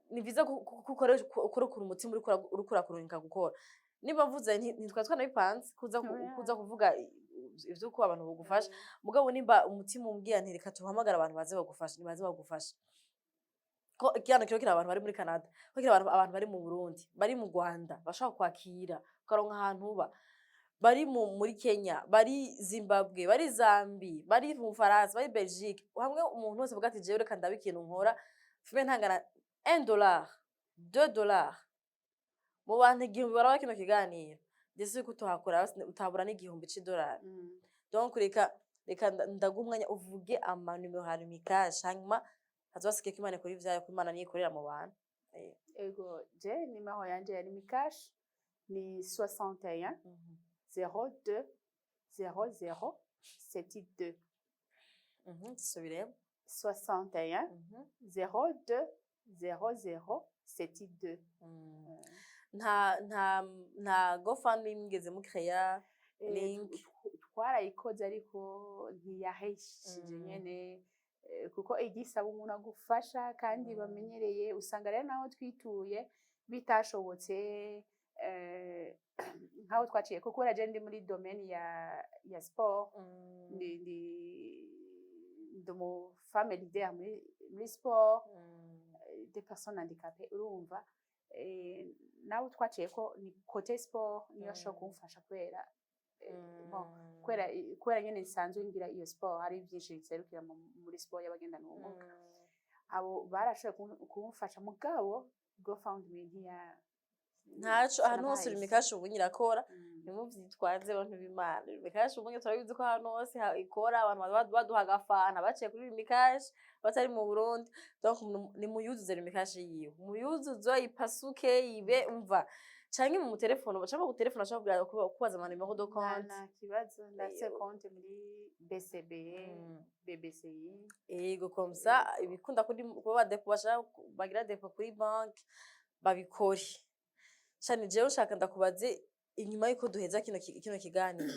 ni vyiza ko ukora umutima uriko urakurunika gukora. Niba mvuze ntitwari twanabipanze kuza Oya. kuza kuvuga ivy'uko abantu bogufasha, mugabo nimba umutima umbwira nti reka tuhamagare abantu baze bagufasha, nibaze bagufasha. Ko ikiganiro kiro kiri abantu bari muri Canada, ko kiri abantu bari mu Burundi, bari mu Rwanda, bashobora kwakira ukaronka ahantu uba, bari muri Kenya, bari Zimbabwe, bari Zambi, bari mu Faransa, bari Belgique, hamwe umuntu wese avuga ati jewe reka ndabe ikintu nkora, fume ntangana $1, $2 mu bantu 1000 baraba kino kiganiro, ndetse yuko utohakora utabura n'igihumbi c'idolari. Donc reka ndaguha umwanya uvuge amanimero ya Lumicash, hanyuma hazobasigaye ko Imana ikora ivyayo, ko Imana niyo ikorera mu bantu. Ego, je nimero yanje ya Lumicash ni 61 02 00 72. Dusubiremo. 61 02 00 72. Nta GoFundMe mwigeze mukeya? Link. Twarayikoze ariko ntiyaheshije nyene, kuko igisaba umuntu agufasha kandi bamenyereye. Usanga rero naho twituye bitashobotse, nkaho twaciye, kuko kubera je ndi muri domaine ya sport, ndi umu femme leader muri sport des personnes handicapées. Urumva nawe twaciye ko ni côté sport niyo ashobora kumfasha, kubera bon, kubera nyene nsanzwe ngira iyo sport, hari byinshi biserukira muri sport y'abagendana ubumuga. Abo barashoboye kumufasha, mugabo GoFundMe ntiya Ntaco, ahantu hose sinabahise. Lumicash ubu nyirakora. Ntimuvyitwaze, abantu b'Imana. Lumicash ubunye turabizi ko ahantu hose ikora, abantu baduha agafanta baciye kuri Lumicash batari mu Burundi. Donc nimuyuzuze Lumicash yiwe, muyuzuze ipasuke, ibe umva, canke mu telefone, canke ku telefone ashobora kubaza ama numéro de compte. Nta kibazo, ndafise Yego. konti muri BCB, BBCI. Yego, comme ça ibikunda kuri kuba ba dépôt, bashaka bagira dépôt kuri banque babikore. Shani, jewe ushaka ndakubaze inyuma yuko duheza kino kiganiro,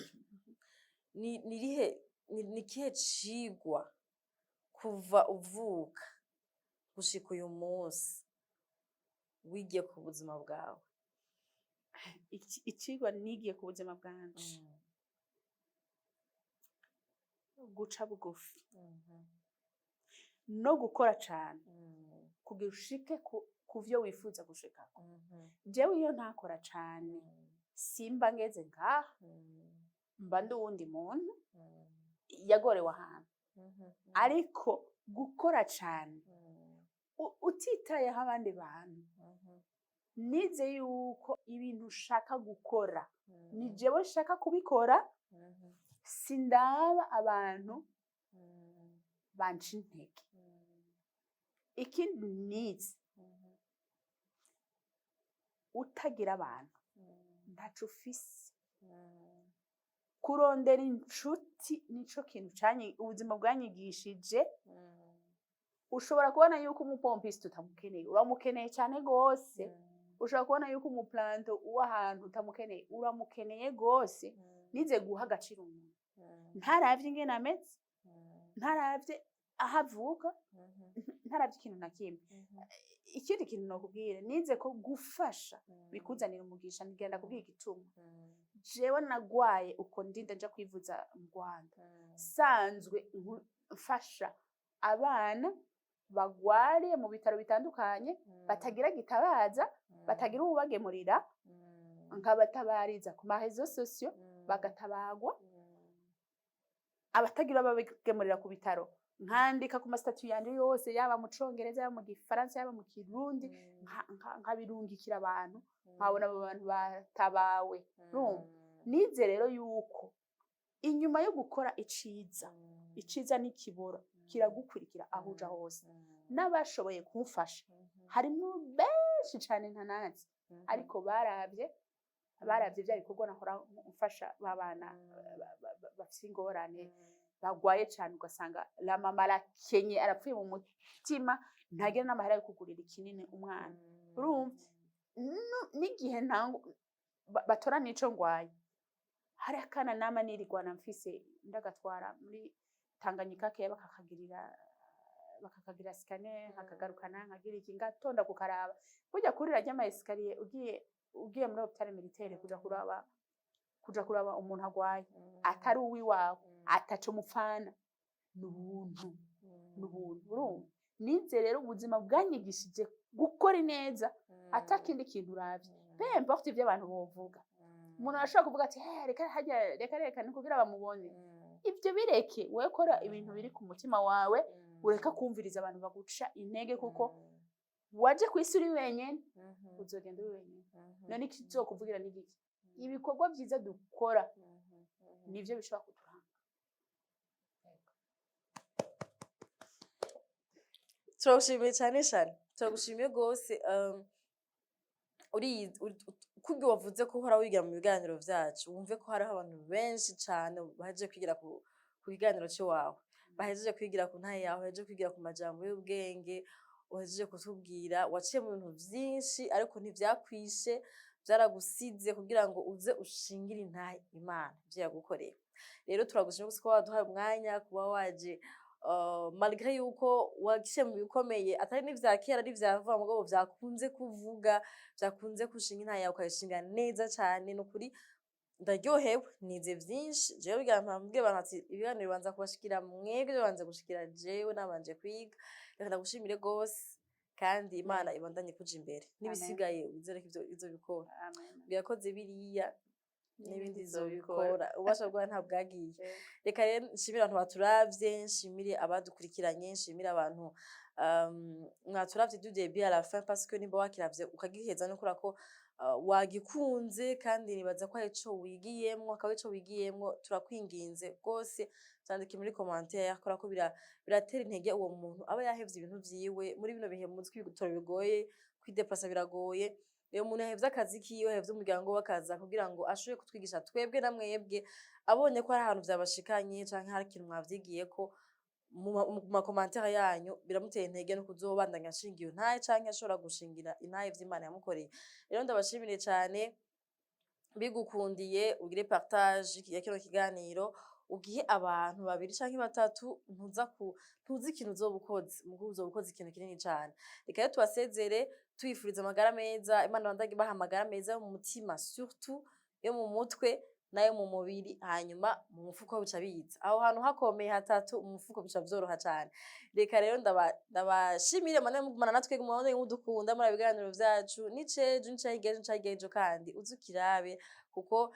ni nirihe ni kihe cigwa kuva uvuka gushika uyu munsi wigiye ku buzima bwawe? Icigwa nigiye ku buzima bwanje, guca bugufi no gukora cane kugira ushike ku vyo wifuza gushikako. Jewe iyo ntakora cane, simba ngeze ngaha, mba ndi uwundi muntu yagorewe ahantu. Ariko gukora cane utitayeho abandi bantu, nize yuko ibintu ushaka gukora ni jewe nshaka kubikora, sindaba abantu banca intege. Ikindi nize, utagira abantu ntaco ufise. Kurondera inshuti nico kintu ubuzima bwanyigishije. Ushobora kubona yuko umupompiste utamukeneye, uramukeneye cyane gose. Ushobora kubona yuko umuplanto w'ahantu utamukeneye, uramukeneye gose. Nize guha agaciro umuntu ntaravye ingene ameze, ntaravye aho avuka, ntaravye ikintu na kimwe. Ikindi kintu nokubwira, nize ko gufasha bikuzanira umugisha. Nigenda kubwira igituma. Jewe nagwaye uko ndinda nja kwivuza mu Rwanda, sanzwe mfasha abana bagwariye mu bitaro bitandukanye, batagira gitabaza, batagira uwubagemurira, nkabatabariza ku ma réseaux sociaux bagatabagwa. Abatagira ababagemurira ku bitaro, nkandika ku ma statuts yanje yose, yaba mu Congereza, yaba mu Gifaransa, yaba mu Kirundi, nkabirungikira abantu, nkabona abo bantu batabawe. Urumva, nize rero yuko inyuma yo gukora iciza, iciza nikibura, kiragukurikira aho uja hose. N'abashoboye kumfasha harimo benshi cane ntanazi, ariko baravye vya bikorwa nahora mfasha babana bafise ingorane, bagwaye cane, ugasanga la mama arakenye, arapfuye mu mutima, ntagira n'amahera yo kugurira ikinini umwana. Urumva, n'igihe ntango batora n'ico ngwaye, hari akana nama nirirwana mfise ndagatwara muri Tanganyika keya, bakakagira scanner, nkakagarukana, nkagira iki, ngatonda kukaraba. Burya kurira ry'ama escaliers ugiye muri hôpital militaire kuja kuraba umuntu agwaye atari uwiwawe, ataco mupfana, n'ubuntu, n'ubuntu. Urumva, nize rero, ubuzima bwanyigishije gukora ineza atakindi kintu uravye, peu importe ivyo abantu bovuga. Umuntu arashobora kuvuga ati: "Eh, reka harya, reka, reka ni kugira bamubone." Ibyo bireke, wowe kora ibintu biri ku mutima wawe, ureka kumviriza abantu baguca intege, kuko waje ku isi uri wenyene, uzogenda uri wenyene. None ikizokuvugira ni giki? Ibikorwa vyiza dukora nivyo bishobora kuturanga. Turagushimiye cyane cyane, turagushimiye rwose. Kubyo wavuze ko uhora wigira mu biganiro vyacu, wumve ko hariho abantu benshi cane bahejeje kwigira ku kiganiro c'iwawe, bahejeje kwigira ku ntahe yawe, bahejeje kwigira ku majambo y'ubwenge uhejeje kutubwira. Waciye mu bintu vyinshi, ariko ntivyakwishe, vyaragusize kugira ngo uze ushingire intahe Imana ivyo yagukoreye. Rero turagushimye gose kuba waduhaye umwanya, kuba waje, malgré yuko waciye mu bikomeye, atari n'ivya kera, ari ivya vuba, mugabo vyakunze kuvuga, vyakunze kushinga intahe yawe, ukayishinga neza cane. Nukuri ndaryohewe, nize vyinshi jewe. Bigira mbwira abantu ati ibiganiro bibanza kubashikira mwebwe, bibanza gushikira jewe nabanje kwiga. Reka ndagushimire gose, kandi Imana ibandanye kuja imbere, n'ibisigaye wizere ko ivyo izobikora. Amen. Yakoze biriya, n'ibindi izobikora. Izobikora, ububasha bwayo ntabwagiye. Reka rero nshimire abantu baturavye, nshimire abadukurikiranye, nshimire abantu mwaturavye du début à la fin, parce que nimba wakiravye ukagiheza, no kubera ko Wagikunze kandi nibaza ko hari ico wigiyemwo, akaba ico wigiyemwo. Turakwinginze rwose, vyandike muri commentaire, kubera ko biratera intege uwo muntu aba yahevye ibintu vyiwe muri bino bihe. Muzi ko ibitoro bigoye, kwideplasa biragoye. Iyo umuntu yahevye akazi kiwe, yahevye umuryango we, akaza kugira ngo ashobore kutwigisha twebwe na mwebwe, abonye ko hari ahantu vyabashikanye canke hari ikintu mwavyigiyeko mu ma commentaires yanyu, biramutera intege no kuzobandanya ashinga iyo ntahe canke ashobora gushingira intahe vy'Imana yamukoreye. Rero ndabashimire cane. Bigukundiye, ugire partage ya kino kiganiro, ugihe abantu babiri canke batatu. Ntuza ku ntuzi ikintu uzoba ukoze, mugu uzoba ukoze ikintu kinini cane. Reka rero tubasezere, tuyifuriza amagara meza. Imana ibandanye ibaha amagara meza yo mu mutima, surtout yo mu mutwe n'ayo mu mubiri. Hanyuma mu mufuko bica biza. Aho hantu hakomeye hatatu, mu mufuko bica vyoroha cane. Reka rero ndabashimire mane mugumana natwe, mubandanye mudukunda muri ibiganiro vyacu. Nicejo, nicahigejo, nicahigejo, kandi uze ukirabe, kuko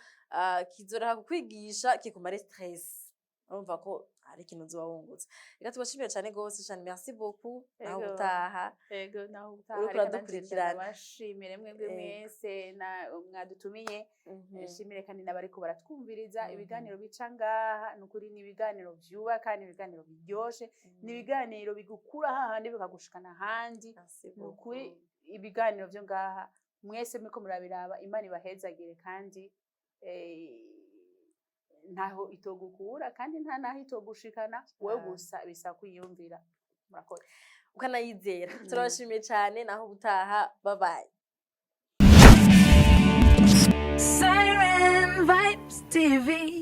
kizoroha kukwigisha, kikumare stress. Urumva ko hari ikintu uzoba wungutse. Reka tubashimire cane gose cane. Merci beaucoup, naho Ego. ubutaha. Ego, naho ubutaha. Uriko Reka nanje uradukurikirana. ndabashimire mwebwe mwese na mwadutumiye. Nshimire kandi n'abariko baratwumviriza. Ibiganiro bica ngaha ni ukuri, ni ibiganiro vyubaka, ni ibiganiro biryoshe, ni ibiganiro bigukura hahandi bikagushikana ahandi. Merci Ni ukuri, beaucoup. ibiganiro vyo ngaha mwese muriko murabiraba, Imana ibahezagire, kandi ntaho itogukura kandi nta naho itogushikana wowe gusa bisaba kwiyumvira. Murakoze. Ukanayizera. Turabashimiye cane, naho ubutaha. Bye bye. Siren Vibes TV.